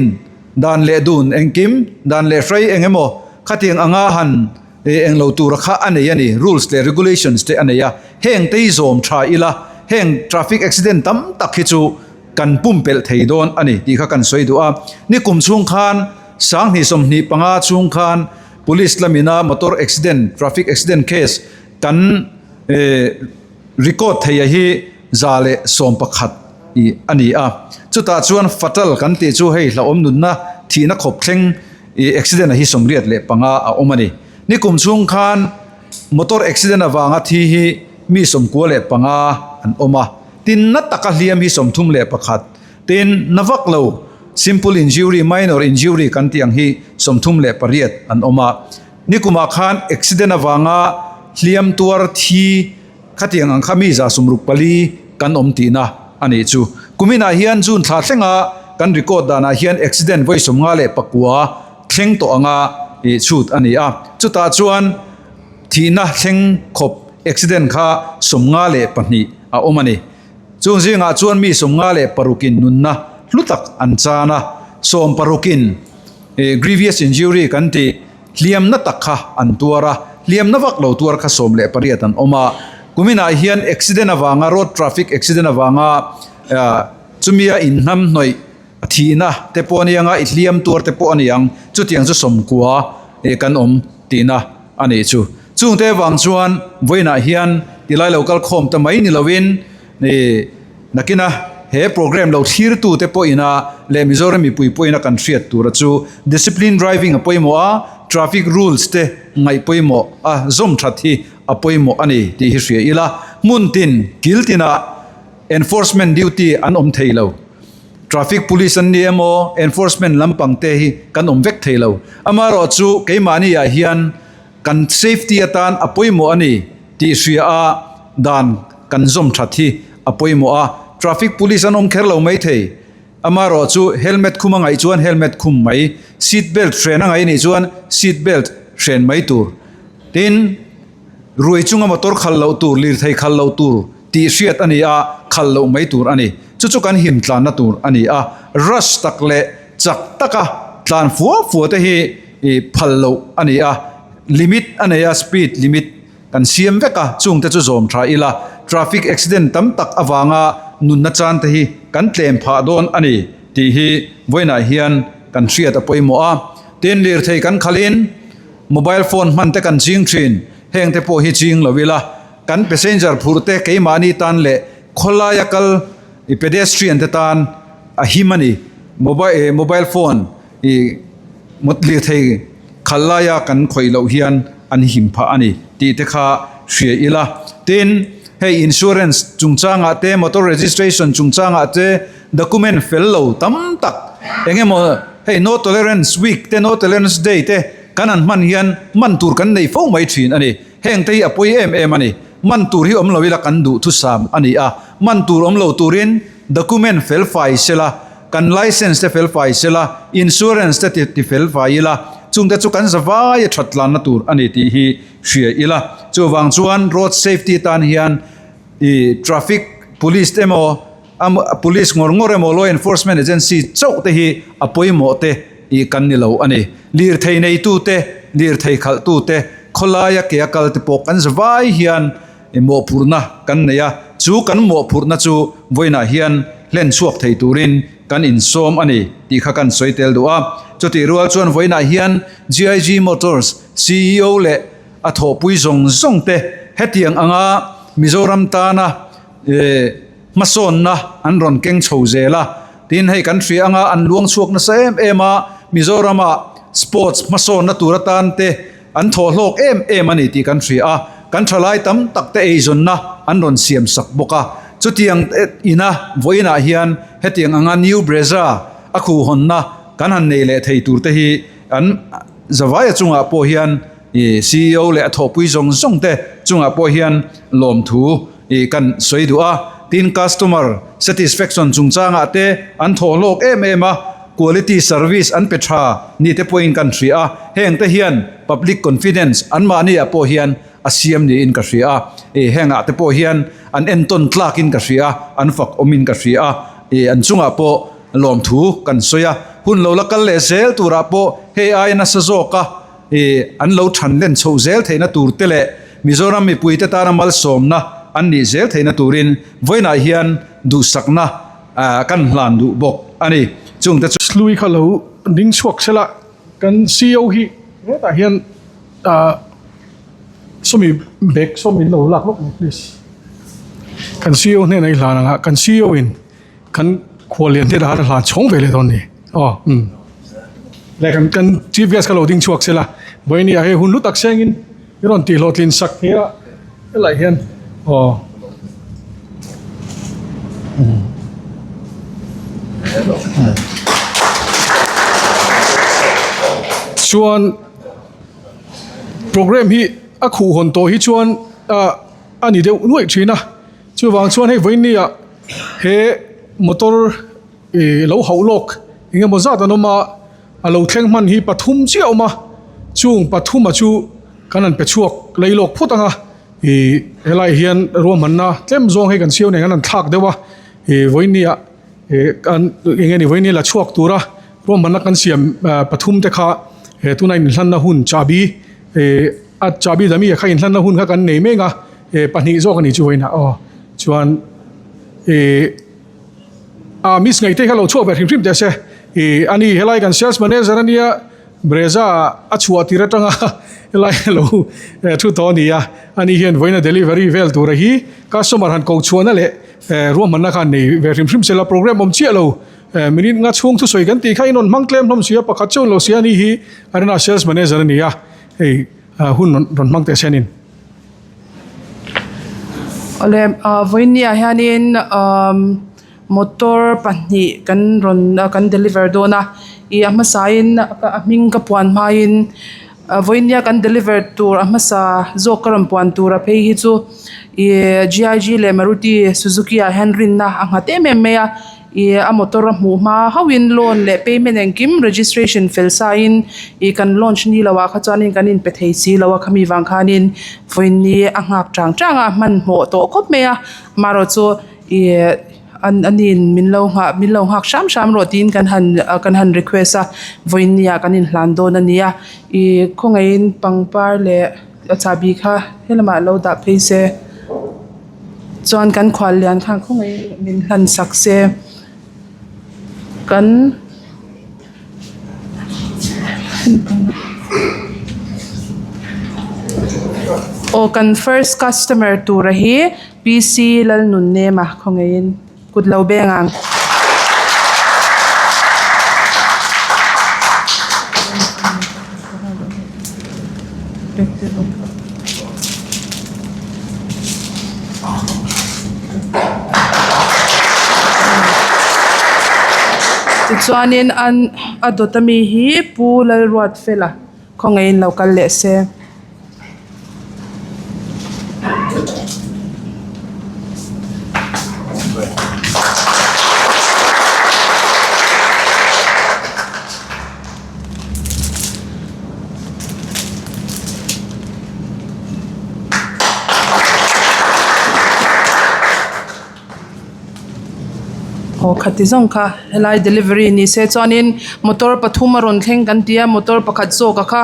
dan leh dun engkim, dan leh hrei eng emaw khatiang anga han Ih englo tura kha a nei a ni, rules leh regulations te a nei a, heng te hi zawm tha ila, heng traffic accident tam tak hi chu kan pumpelh thei dawn a ni tih kha kan sawi duh a. Nikum chhung khan 20 25 chhung khan police lamina motor accident, traffic accident case kan record theia hi 111 ih a ni a. Chutah chuan fatal kan tih chu hei hlauhawm nunna thihna khawp thleng Ih accident a hi 85 a awm a ni. Nikum chhung khan motor accident avanga thi hi mi 95 an awm a, tin na taka hliam hi 31, tin na vak lo simple injury, minor injury kan tih ang hi 38 an awm a. Nikumah khan accident avanga hliam tuar thi Khatiang ang kha mi 64 kan awm tihna a nih chu. Kuminah hian June thla thlenga kan record danah hian accident vawi 59 thleng tawh anga ih chhut a ni a. Chutah chuan thihna thleng khawp accident kha 52 a awm a ni. Chung zingah chuan mi 56 in nunna hlu tak an chan a, 60 in grievous injury kan tih, Hliamna tak kha an tuar a, hliamna vak lo tuar kha 18 an awm a. Kuminah hian accident avanga, road traffic accident avanga chumia inhnam hnawih thihna te pawh a ni ang a, i hliam tuar te pawh a ni ang, chutiang chu 90 kan awm tihna a nih chu. Chungte avang chuan vawiinah hian tilai lo kal khawm ta mai ni loin, Nakina he program lo thlirtute pawhina leh Mizoram mipui pawhina kan hriat tura chu discipline driving a pawimawh a, traffic rules te ngaih pawimawh a, zawm that hi a pawimawh a ni tih hi hria ila. Hmun tin, kil tinah enforcement duty an awm thei lo. Traffic police an ni emaw enforcement lampang te hi kan awm vek thei lo. Amaherawhchu keimahni ah hian Kan safety atan a pawimawh a ni tih hria a dan kan zawm that hi a pawimawh a, traffic police an awm kher lo mai thei. Amaherawh chu helmet khum a ngaih chuan helmet khum mai, seat belt hren a ngaih nih chuan seat belt hren mai tur. Tin, ruai chunga motor khal loh tur, lirthei khal loh tur tih hriat a ni a, khal loh mai tur a ni. Chu chu kan him tlanna tur a ni a, rush tak leh chak taka tlan fua fua te hi. I phal loh a ni a, limit a nei a, speed limit. kan siam vek a, chungte chu zawm tha ila, traffic accident tam tak avanga nunna chan te hi kan tlem phah dawn a ni tih hi vawiinah hian kan hriat a pawimawh a. Tin, lirthei kan khalhin mobile phone hman te kan ching thin, heng te pawh hi ching lo ila, kan passenger phurh te keimahni tan leh khawlaia kal i pedestrian te tan a him a ni. Mobile mobile phone i lirthei khal laia kan khawih loh hian an him phah a ni tih te kha hria ila. Tin, hei insurance chungchangah te motor registration chungchangah te document fel lo tam tak eng emaw hei no tolerance week te no tolerance day te kan han hman hian man tur kan nei fo mai thin a ni. Heng te hi a pawi em em a ni. Man tur hi awm lo ila kan duh thusam a ni a. Man tur awm lo turin document fel fai sela, kan license te fel fai sela, insurance te ti ti fel fai ila, chungte chu kan zavai a that tlanna tur a ni tih hi hria ila. Chuvang chuan road safety tan hian i traffic police te emaw, A police ngawr ngawr emaw law enforcement agency chauh te hi a pawimawh te i kan ni lo a ni. Lirthei neitu te, lirthei khalhtu te, khawlaia ke a kal te pawh kan zavai hian mawhphurhna kan nei a, chu kan mawhphurhna chu vawiinah hian hlen chhuak thei turin kan insawm a ni tih kha kan sawi tel duh a. Chutih rual chuan vawiinah hian GIG Motors ceo leh a thawhpui zawng zawng te hetiang anga Mizoram tana Hmasawnna an rawn keng chho zel a, tin hei kan hria anga an luang chhuak nasa em em a, Mizorama sports hmasawnna tur atan te an thawh hlawk em em a ni tih kan hria a, kan thalai tam tak te eizawnna an rawn siam sak bawk a, chutiang ina vawiinah hian hetiang anga New Brezza a khuhhawnna kan han nei leh thei tur te hi an zavaia chungah pawh hian ceo leh a thawhpui zawng zawng te chungah pawh hian lawmthu Ih kan sawi duh a, tin customer satisfaction chungchangah te an thawh hlawk em em a, quality service an pe tha ni te pawhin kan hria a, heng te hian public confidence anmahni ah pawh hian a siam niin ka hria a, ih hengah te pawh hian an entawn tlakin ka hria a, an fak awmin ka hria a, ih an chungah pawh lawmthu kan sawi a, hun lo la kal leh zel turah pawh hei aia nasa zawk a. I an lo than len chhoh zel theihna tur te leh Mizoram mipuite tana malsawmna an nih zel theihna turin vawiinah hian duhsakna kan hlan duh bawk a ni. Chungte chu. Hlui kha lo ding chhuak sela kan ceo hi hetah hian sawmi bag sawmi lo lak lawk mai please. Kan ceo hnenah i hlan ang a, kan ceo in Kan khuallian te dah a hlan chhawng ve leh dawn ni. Aw umm. Le kan kan chief guest kha lo ding chhuak sela. Vawiini ah hei hun lu tak sengin i rawn tih hlawhtlin sak thei a helai hian aw. Chuan program hi a khuh hawn tawh hi chuan a ni deuh nuaih thin a. Chuvang chuan hei vawiini ah He motor ih lo hauh lawk eng emaw zat an awm a, a lo thleng hman hi pathum chiah a awm a, chung pathuma chu kan han pe chhuak lei lawk phawt ang a, ih helai hian ruahmanna tlem zawng hei kan siau nen an han thlak deuh a, ih vawinia ih kan eng nge ni vawinia la chhuak tura ruahmanna kan siam pathum te kha he tuna inhlanna hun chahbi ih a chahbi dami kha inhlanna hun kha kan nei mek a. Eh pahnih zawk a ni chu vawiinah aw chuan eh a miss ngaihte kha lo chhuak ve hrim hrim teh se eh ani helai kan sales manager a nia Brezza a chhuah tir atanga helai a lo thu tawh a ni a ani hian vawiina delivery vel tura hi customer han ko chhuahna leh eh ruahmanna khan nei ve hrim hrim sela program awm chiah lo eh minute nga chhung thusawi kan tih kha in rawn hmang tlem hlawm si a pakhat chuan lo sia ani hi Arena sales manager a ni a hei hun rawn hmang teh se anin. Awle ah vawinia hianin umm motor pahnih kan rawn kan deliver dawn a ih a hmasain a hming ka puan hmain vawinia kan deliver tur a hmasa zawk ka rawn puan tur a phei hi chu ih G I G leh Maruti Suzuki ah hian rinna a nghat em em mai a. Ih a motor a hmuh hma hauhin loan leh payment engkim registration fel sain ih kan launch ni loh ah kha chuanin kan inpe thei si lo a khami vang khanin vawiin a nghak chang chang a hmanhmawh tawh khawp mai a amaherawh chu ih an aniin min lo nghah min lo nghak hram hram rawh tiin kan han kan han request a vawiin ah kan inhlan dawn a ni a ih khawngaihin pangpar leh. chahbi kha helamah lo dah phei se chuan kan khual lian khan khawngaih min hlan sak se kan. Aw kan first customer tura hi P_C Lalnunnema khawngaihin kut lo beng ang. Tichuanin an a dawt ami hi Pu Lalruatfela khawngaihin lo kal leh se. Aw khati zawng kha helai delivery ni se chuanin motor pathum a rawn thleng kan ti a motor pakhat zawk a kha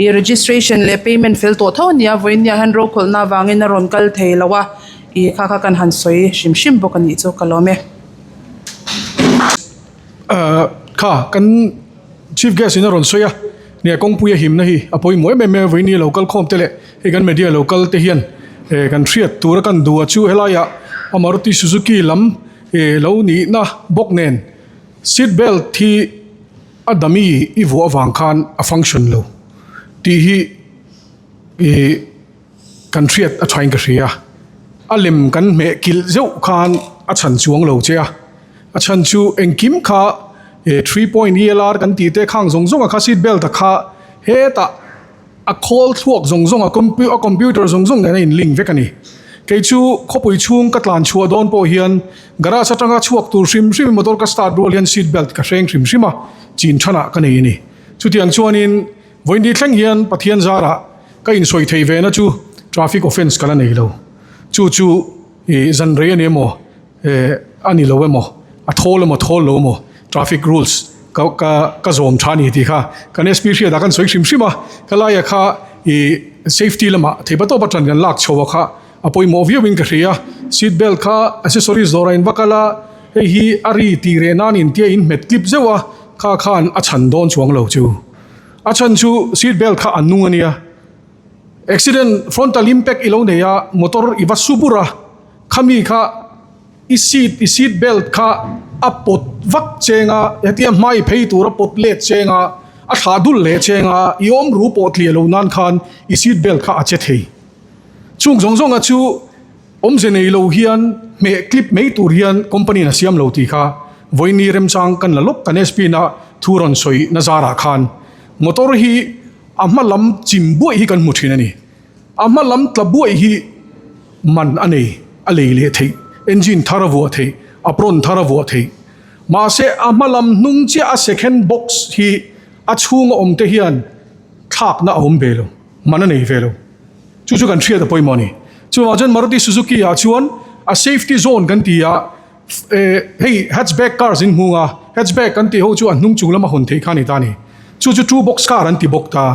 ih registration leh payment fel tawh tho a ni a vawiin ah hian rokhawlhna avangin a rawn kal thei lo a ih kha kha kan han sawi hrim hrim bawk a nih chu ka lawm e. Ahh kha kan chief guest in a rawn sawi a nia kawngpui a himna hi a pawimawh em em mai a vawiin hi lo kal khawm te leh hei kan media lo kal te hian eh kan hriat tur a kan duh a chu helaiah a Maruti Suzuki lam eh lo nihna bawk nen seat belt hi a dummy i vuah avang khan a function lo tih hi ih. Kan hriat a thain ka hria. A lem kan hmeh kilh zeuh khan a chhan chuang lo che a. A chhan chu engkim kha e 3 point ELR kan tih te khang zawng zawng a kha seat belt a kha hetah a khawl thluak zawng zawng a a computer zawng zawng nen a in link vek a ni. Kei chu khawpui chhung ka tlan chhuah dawn pawh hian garage atanga chhuak tur hrim hrim motor ka start rual hian seat belt ka hreng hrim hrim a, chin thanah ka nei a ni. Chutiang chuanin Vawiin thleng hian Pathian zarah ka insawi thei ve na chu traffic offence ka la nei lo. Chu chu ih zan rei a ni emaw eh a ni lo emaw a thawl emaw thawl lo emaw traffic rules ka ka ka zawm tha a ni tih kha kan SP hriatah kan sawi hrim hrim a. Ka laia kha ih safety lamah theipa tawp atang kan lak chho a kha a pawimawh viauin ka hria. Seat belt kha accessories dawrah in va kal a, hei hi a ri tih reh nan intia in hmet clip zeuh a, kha khan a chhan dawn chuang lo chu. A chhan chu seat belt kha an nung a nia. Accident frontal impact i lo nei a, motor i va su bur a, khami kha i seat i seat belt kha a pawt vak cheng a, hetia hma i phei tur a pawt let cheng a, a thlah dul leh cheng a, i awm ru pawh tliah lo nan khan i seat belt kha a che thei. Chung zawng zawnga chu Awmze nei lo hian hmeh clip mai tur hian company in a siam lo tih kha vawiini remchang kan la lawk kan SP na thu rawn sawi na zarah khan motor hi a hma lam chim buaih hi kan hmu thin a ni. A hma lam tla buaih hi man a nei, a lei leh theih, engine thar a vuah theih, apron thar a vuah theih. Mahse a hma lam hnung chiah a second box hi a chhunga awm te hian thlakna a awm ve lo, man a nei ve lo. Chu chu kan hriat a pawimawh a ni. Chuvang chuan Maruti Suzuki ah chuan a safety zone kan ti a, eh hei hatchback cars in hmung a, hatchback kan tih ho chu a hnung chung lama hawn theih kha a ni ta a ni. Chu chu two box car an ti bawk ta.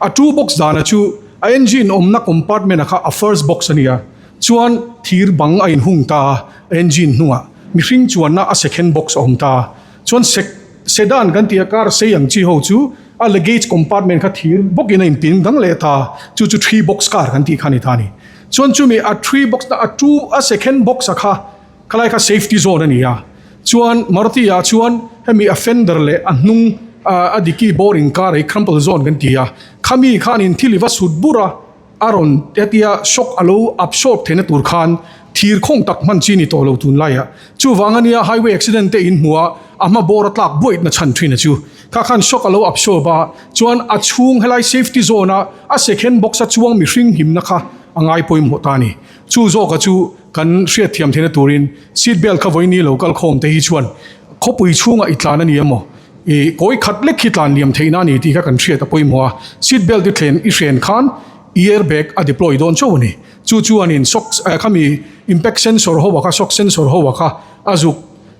A two box dana chu a engine awmna compartment a kha a first box a ni a, chuan thir bang a inhung ta a, engine hnungah mihring chuanna a second box a awm ta. Chuan sec sedan kan tih a car sei ang chi ho chu a luggage compartment kha thir bawkin a inpin dang leh ta, chu chu three box car kan tih kha a ni ta a ni. Chuan chumi a three box na a two a second box a kha khalai kha safety zone a ni a, chuan Maruti ah chuan hemi a fender leh a hnung a dicky bawr inkar hi crumple zone kan ti a, khami khanin thil i va sut bur a, A rawn hetia shock a lo absorb theihna tur khan thir khawng tak hman chi ni tawh lo tunlaiah. Chuvang ania highway accident te in hmuh a, a hma bawr a tlak buaitna chhan thin a chu. Kha khan shock a lo absorb a, chuan a chhung helai safety zone a a second box a chuang mihring himna kha a ngai pawimawh ta a ni. Chu zawka chu kan hriatthiam theihna turin seat belt kha vawiin ni lo kal khawm te hi chuan khawpui chhungah i tlan a ni emaw I kawi khat lek hi tlan liam theihna a ni tih kha kan hriat a pawimawh a, seat belt i thlen i hren khan i air bag a deploy dawn chauh a ni. Chu chuanin shock khami impact sensor ho a kha shock sensor ho a kha a zuk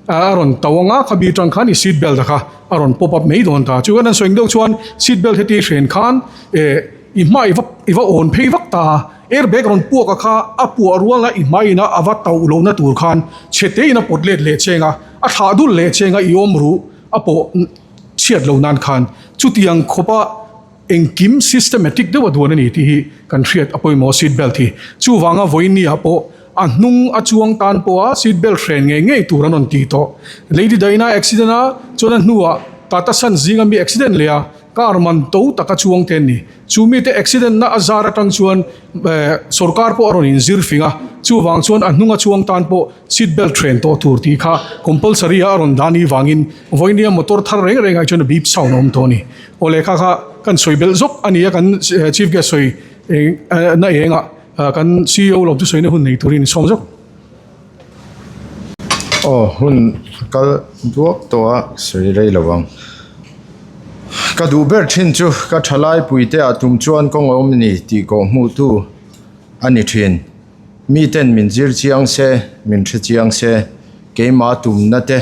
a rawn to anga khami atang khan i seat belt a kha a rawn pop up mai dawn ta. Chu kan han sawi ang deuh chuan seat belt heti i hren khan eh. I hma i va i va awn phei vak ta a, airbag rawn puak a kha a puah rual a i hmaiin a a va tauh lohna tur khan chhe tein a pawt let leh cheng a, a thlah dul leh cheng a i awm ruh a pawh chhiat lo nan khan chutiang khawpa engkim systematic deuh a duan a ni tih hi kan hriat a pawimawh seat belt hi. Chuvanga vawiin ah pawh a hnung a chuang tan pawha seat belt hren ngei ngei tur an rawn ti tawh. Lady Diana accident a chuan a hnuah Tata Sons zinga mi accident leh a. Car man to taka chuang te an ni. Chu mite accident na a zar atang chuan sorkar pawh a rawn inzir fing a, chuvang chuan a hnunga chuang tan pawh seat belt hren tawh tur tih kha compulsory a a rawn dah ni vangin vawinia motor thar reng reng ah chuan a beep sound a awm tawh a ni. Aw lehkha kha kan sawi belh zawk a ni a, kan chief guest sawi na engah kan ceo lo chu sawina hun nei turin sawm zawk. Aw hun a kal duak tawh a sawi rei lo ang. Ka duh ber thin chu ka thalai puite ah tum chuan kawng a awm ni tih kawh hmuh tu a ni thin. Miten min zir chiang se, min hre chiang se, keimah tumna te,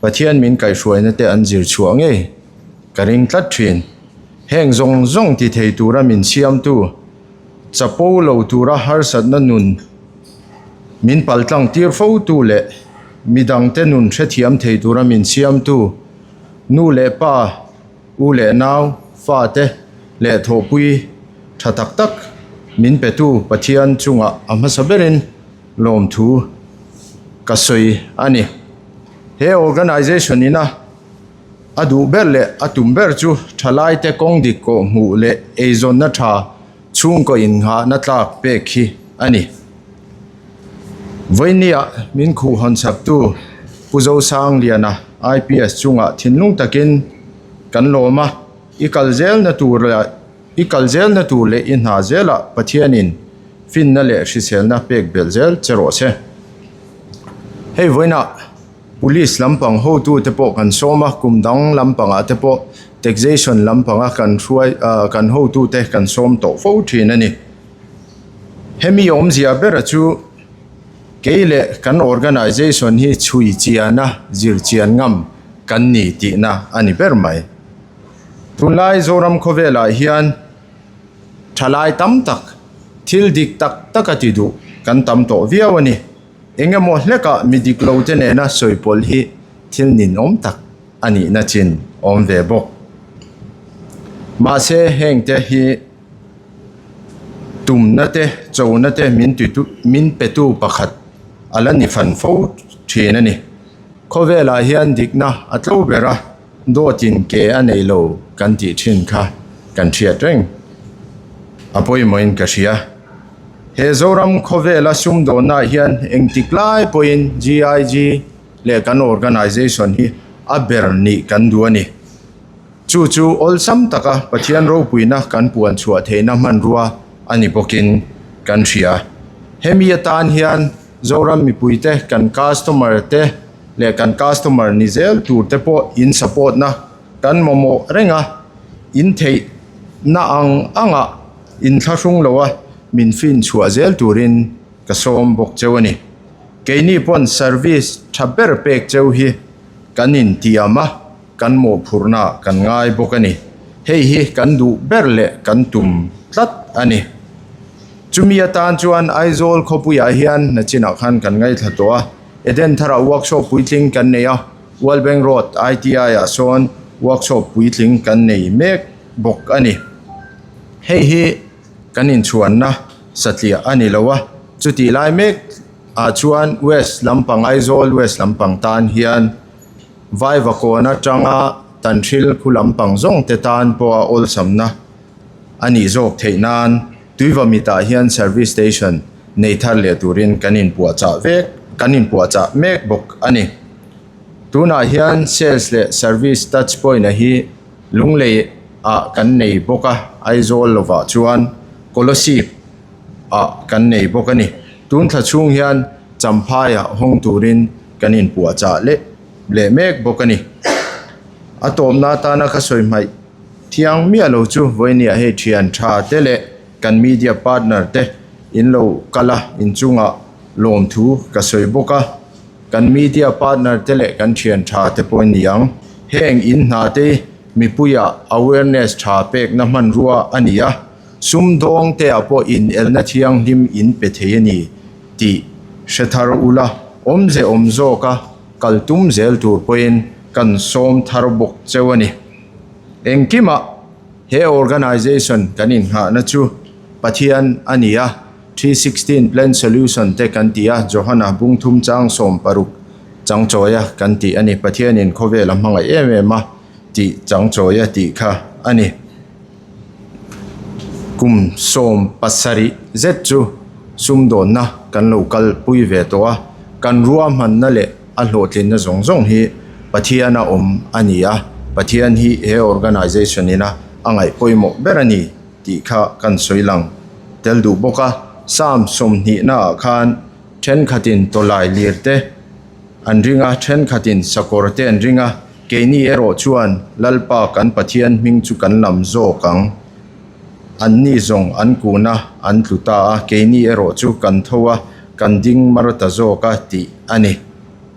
Pathian min kaihhruaina te an zir chhuah ngei ka ring tlat thin. Heng zawng zawng ti thei tura min siamtu Chapo lo tura harsatna nun min paltlang tir fotu leh midangte nun hrethiam thei tura min siamtu nu leh pa, u leh nau, fate leh thawhpui tha tak tak min petu Pathian chungah a hmasa berin lawmthu ka sawi a ni. He organisation ina A duh ber leh a tum ber chu thalaite kawng dik kawh hmuh leh eizawnna tha chhungkaw innghahna tlak pek hi a ni. Vawinia min khuh hawn chaktu Pu Zosangliana IPS chungah thinlung takin kan lawm a, i kal zelna tur leh i kal zelna tur leh i hna zelah Pathianin finna leh hriselna pek belh zel che rawh se. Hei vawiinah. Police lampang hotute pawh kan sawm a, kum dang lampangah te pawh taxation lampanga kan hruai ah kan hotute kan sawm tawh fo thin a ni. Hemi awmzia bera chu kei leh kan organisation hi chhui chiana zir chian ngam kan ni tihna a ni ber mai. Tunlai Zoram khawvelah hian thalai tam tak thil dik tak taka ti duh kan tam tawh viau a ni. Eng emaw hlekah mi dik lo te nena sawi pawlh hi thil ninawm tak a nihna chin awm ve bawk. Mahse heng te hi tumna te, chona te min ti min petu pakhat a la ni fan fo thin a ni. Khawvelah hian dikna a tlo ber a. Dawtin ke a nei lo kan tih thin kha kan hriat reng a pawimawhin ka hria. He Zoram khawvela sumdawnnaah hian engtik lai pawhin GIG leh kan organisation hi a ber nih kan duh a ni. Chu chu awlsam taka Pathian ropuina kan puan chhuah theihna hmanrua a ni bawkin kan hria. Hemi atan hian Zoram mipuite kan customer te leh kan customer ni zel tur te pawh in support na kan mamawh reng a, in theih na ang ang ah in thlahrung lo a min fin chhuah zel turin ka sawm bawk cheu a ni. Keini pawn service tha ber pek cheu hi kan in tiam a, kan mawhphurhna kan ngai bawk a ni. Hei hi kan duh ber leh kan tum tlat a ni. Chumi atan chuan Aizawl khawpuiah hian nachinah khan kan ngaithla tawh a. Eden tharah workshop puitling kan nei a, World Bank Road ITI ah sawn workshop puitling kan nei mek bawk a ni. Hei hi kan inchhuanna satliah a ni lo a, chutih lai mek ah chuan West lampang Aizawl West lampang tan hian Vaivakawn atanga Tanhril khu lampang zawng te tan pawha awlsamna a nih zawk theih nan Tuivamitah hian service station nei thar leh turin kan inpuahchah vek kan inpuahchah mek bawk a ni. Tunah hian sales leh service touch point a hi Lunglei ah kan nei bawk a, Aizawl lovah chuan Kolasib ah kan nei bawk a ni. Tun thla chhung hian Champhai ah hawng turin kan inpuahchah leh leh mek bawk a ni. A tawpna atana ka sawi hmaih Thiang miah lo chu vawinia hei thian tha te leh kan media partner te in lo kal a, inchungah lawmthu ka sawi bawk a. Kan media partner te leh kan thian tha te pawh ni ang. Heng in hna te mipuiah awareness tha pekna hmanrua a ni a. Sumdawng te ah pawh inelna thianghlim in pe thei a ni tih hre thar ula, awmze awm zawka kal tum zel tur pawhin kan sawm thar bawk cheu a ni. Engkimah he organisation kan innghahna chu Pathian a ni a, 3:16 Plan Solution te kan ti a, Johana bungthum chang 16 changchawia kan tih a ni. Pathianin khawvel a hmangaih em em a tih changchawia tih kha a ni. Kum 17 zet chu sumdawnna kan lo kalpui ve tawh a, kan ruahmanna leh a hlawhtlinna zawng zawng hi Pathiana awm a ni a, Pathian hi he organisation ina a ngaih pawimawh ber a ni tih kha kan sawi lang tel duh bawk a. Psalm 20 naah khan thenkhatin tawlai lir te an ring a, thenkhatin sakawr te an ring a, Keini erawh chuan Lalpa kan Pathian hming chu kan lam zawk ang. Anni zawng an kun a, an tlu ta a, keini erawh chu kan tho a, kan ding mar ta zawk a tih a ni.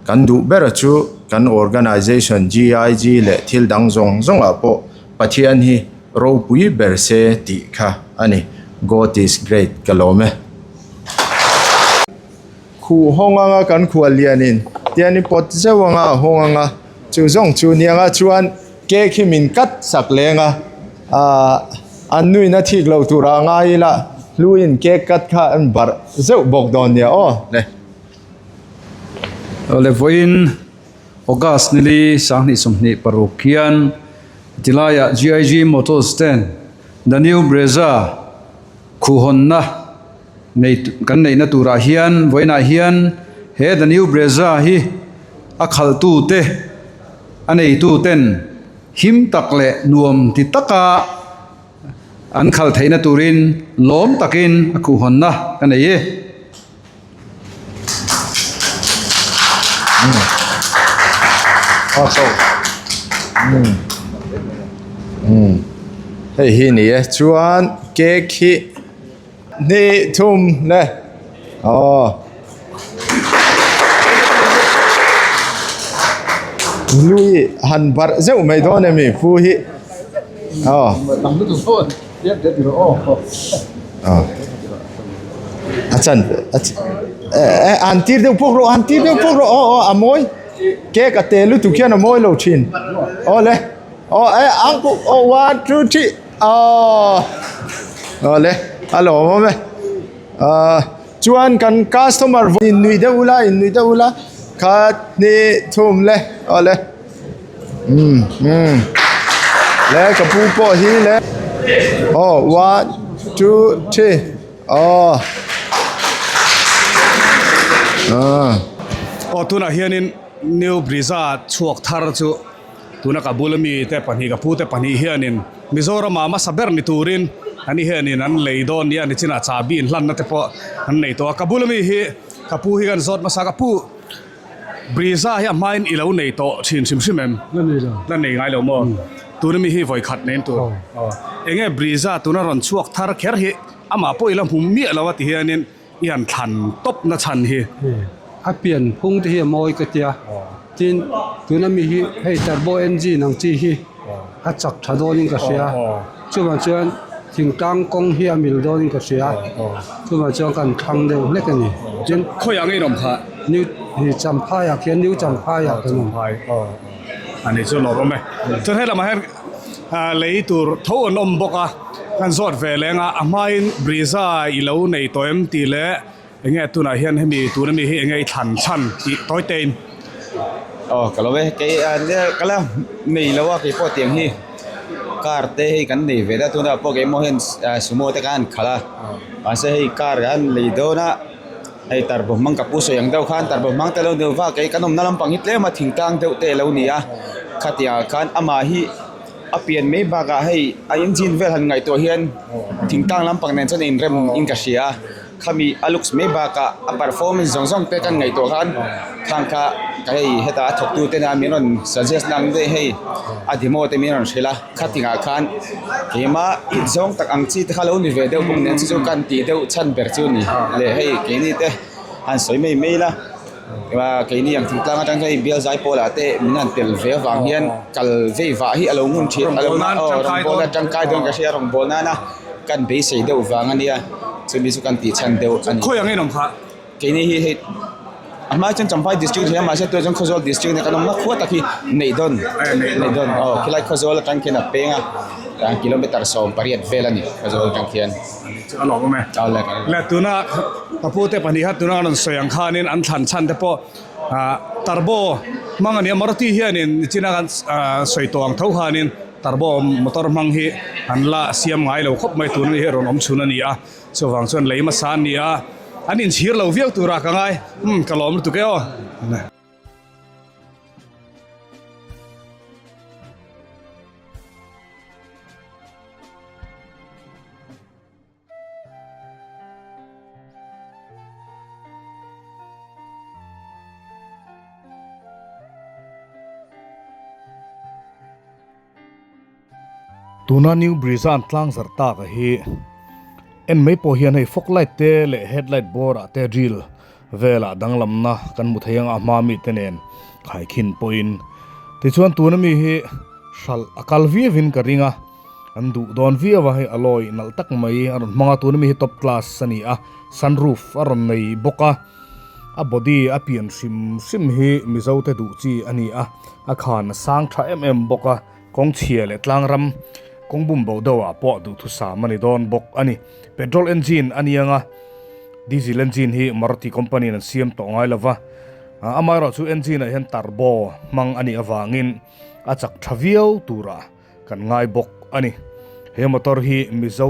Kan duh bera chu kan organisation GIG leh thil dang zawng zawngah pawh Pathian hi ropui ber se tih kha a ni. God is great ka lawm e. Khuh hawng anga kan khual lianin tian i pawt zeuh anga a hawng anga chu zawng chu nia nga chuan cake hi min cut sak leng a ahh an nuin a thik lo tur ah ngai ila hluin cake cut kha an barh zeuh bawk dawn nia aw le. Awle vawiin August nili 2026 hian tilaiah GIG Motors ten The New Brezza khuhhawnna Nei kan neihna turah hian vawiinah hian he The New Brezza hi a khalhtu te a neitu ten him tak leh nuam ti taka an khalh theihna turin lawm takin a khuhhawnna ka nei e. Hei hi ni e chuan cake hi. Hnih thum le aw. Lui han barh zeuh mai dawn em i pu hi aw. A chan e an tir deuh pawk rawh an tir deuh pawk rawh aw aw a mawi cake a te lutuk hian a mawi lo thin aw le aw e ang aw one two three. Aww awle a lawm awm e ahh chuan kan customer in nuih deuh ula in nuih deuh ula khat hnih thum le awle umm umm le ka pu pawh hi le aw one two three aw ahh. Aw tunah hianin New Brezza chhuak thar chu. Tuna ka bula mite pahnih ka pute pahnih hianin Mizorama hmasa ber ni turin ani hianin an lei dawn nia nichinah chahbi inhlanna te pawh an nei tawh a. Ka bula mi hi ka pu hi kan zawt hmasa ka pu Brezza hi a hmain i lo nei tawh thin hrim hrim em? La nei lo. La nei ngai lo maw? Tuna mi hi vawi khat nei tur. Enge Brezza tuna rawn chhuak thar kher hi amah pawh i la hmu miah lo a ti hianin I han thlan tawp na chhan hi. A pian phung te hi a mawi ka tia. Tin, tuna mi hi hei turbo engine ang chi hi a chak tha dawnin ka hria. Chuvang chuan thingtlang kawng hi a mil dawnin ka hria. Chuvang chuan kan thlang deuh hlek a ni. Tin, khawiah nge in awm kha? New hi Champhaiah khian New Champhaiah kan awm. A nih chu lawm awm e. Chuan helamah hian lei tur tho an awm bawk a. Kan zawt ve leng a, a hmain Brezza i lo nei tawh em tih leh enge tunah hian hemi tuna mi hi enge i thlan chhan tih tawi tein. Aw ka lo e, kei ka la nei lo a keipawh tiang hi car te hei kan nei ve ta tunah pawh keimah hian sumo te khan an khalh a mahse hei car kan lei dawn a hei tarbaw hmang ka pu sawi ang deuh khan tarbaw hmang te lo ni va kei kan awmna lampang hi tlem a thingtlang deuh te a lo ni a khatiang ah khan amah hi. A pian mai bakah hei a engine vel han ngaihtuah hian thingtlang lampang nen chuan a inrem in ka hria a khami a looks mai bakah a performance zawng zawng te kan ngaihtuah khan khang kha ka hei heta a thawk tu te nen min rawn suggest na ang daih hei a demo te min rawn hrilh a khatingah khan keimah it zawng tak ang chi te kha lo ni ve deuh bawk nen chu chu kan tih deuh chhan ber chu a ni leh hei keini te han sawi mai mai ila. Keini ang thingtlang atang hian bial zai pawlah te min han tel ve avang hian kal vei vah hi a lo ngun thin a lo aw rawngbawlna tangkai dawn ka hria rawngbawlna nana. kan beisei deuh vang a nia chumi chu kan tih chhan deuh a ni. Khawi ang inawm kha? Keini hi hei a hma chuan Champhai district hi a mahse tunah chuan Khawzawl district nia kan awmna khua tak hi Neihdawn Neihdawn aw khilai Khawzawl atang khian a peng a kilometer 18 vel a ni Khawzawl atang khian. A lawm awm e. Le tuna ka pu te pahnih kha tuna an rawn sawi ang khanin an thlan chhan te pawh Turbo hmang a nia Maruti hianin nichina kan sawi tawh ang tho khanin Turbo motor hmang hi an la siam ngai lo khawp mai tuna hi a rawn awm chhun a ni a. Chuvang chuan lei hmasa an ni a, an inchhir lo viau turah ka ngai. Umm, ka lawm lutuk e aw. Tuna New Brizan tlang zarh tak a hi en mai pawh hian hei fog light te leh headlight bawr ah te drill velah danglamna kan hmu thei ang a hma mi te nen khaikhin pawhin tichuan tuna mi hi hralh a kal viau in ka ring a an duh dawn viau a hei alloy nalh tak mai a rawn hmang a tuna mi hi top class a ni a sunroof a rawn nei bawk a. A body a pian hrim hrim hi Mizo te duh chi a ni a, a khan a sang tha em em bawk a, kawng chhia leh tlang ram kawng bum bo deuh ah pawh duhthusam a ni dawn bawk a ni. Petrol engine a ni ang a, diesel engine hi Maruti company in an siam tawh ngai lo va, amaherawhchu engine ah hian turbo hmang a nih avangin a chak tha viau turah Kan ngai bawk a ni. He motor hi Mizo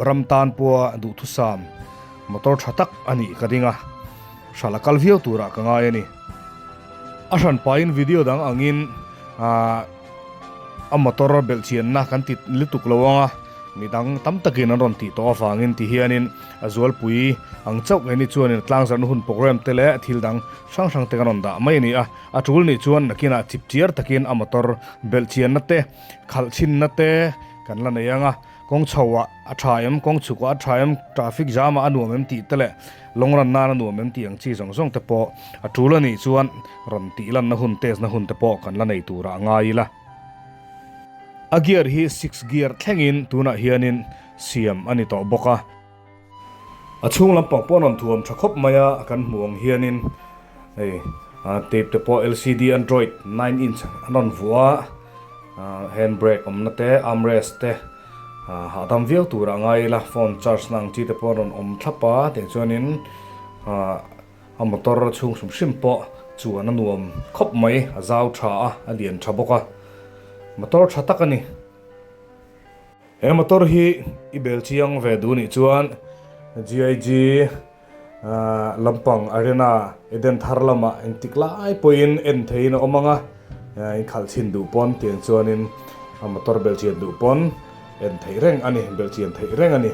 ram tan pawha duhthusam motor tha tak a nih ka ring a, hral a kal viau turah ka ngai a ni. A hran pahin video dang angin a motor belhchianna kan ti lutuk lo ang a, midang tam takin an rawn tih tawh avangin ti hianin a zualpui ang chauh ngei ni chuanin a tlangzarhna hun programme te leh thil dang hrang hrang te kan rawn dah mai a ni a. A tul nih chuan nakinah chip chiar takin a motor belhchianna te, khalh chhinna te kan la nei ang a, kawng chhoah a tha em, kawng chhukah a tha em, traffic jam ah a nuam em tih te leh lawng ran nan a nuam em tih ang chi zawng zawng te pawh a tul a nih chuan rawn tih lanna hun, test na hun te pawh kan la nei turah a ngai ila. A gear hi six gear thlengin tunah hianin siam a ni tawh bawk a. A chhung lampang pawh a rawn thuam tha khawp mai a, kan hmuh ang hianin hei tape te pawh lcd android 9 inch an rawn vuah a, hand brake awmna te armrest te hahdam viau turah ngai ila phone charge na ang chi te pawh a rawn awm thlap a tiang chuanin a motor chhung hrim hrim pawh chuan a nuam khawp mai a zau tha a a lian tha bawk a motor tha tak a ni. He motor hi i bel chiang ve duh nih chuan GIG lampang Arena Eden thar lamah engtik lai pawhin en theihin a awm ang a, in khalh chhin duh pawn tiang chuanin a motor bel chian duh pawn en theih reng a ni, bel chian theih reng a ni.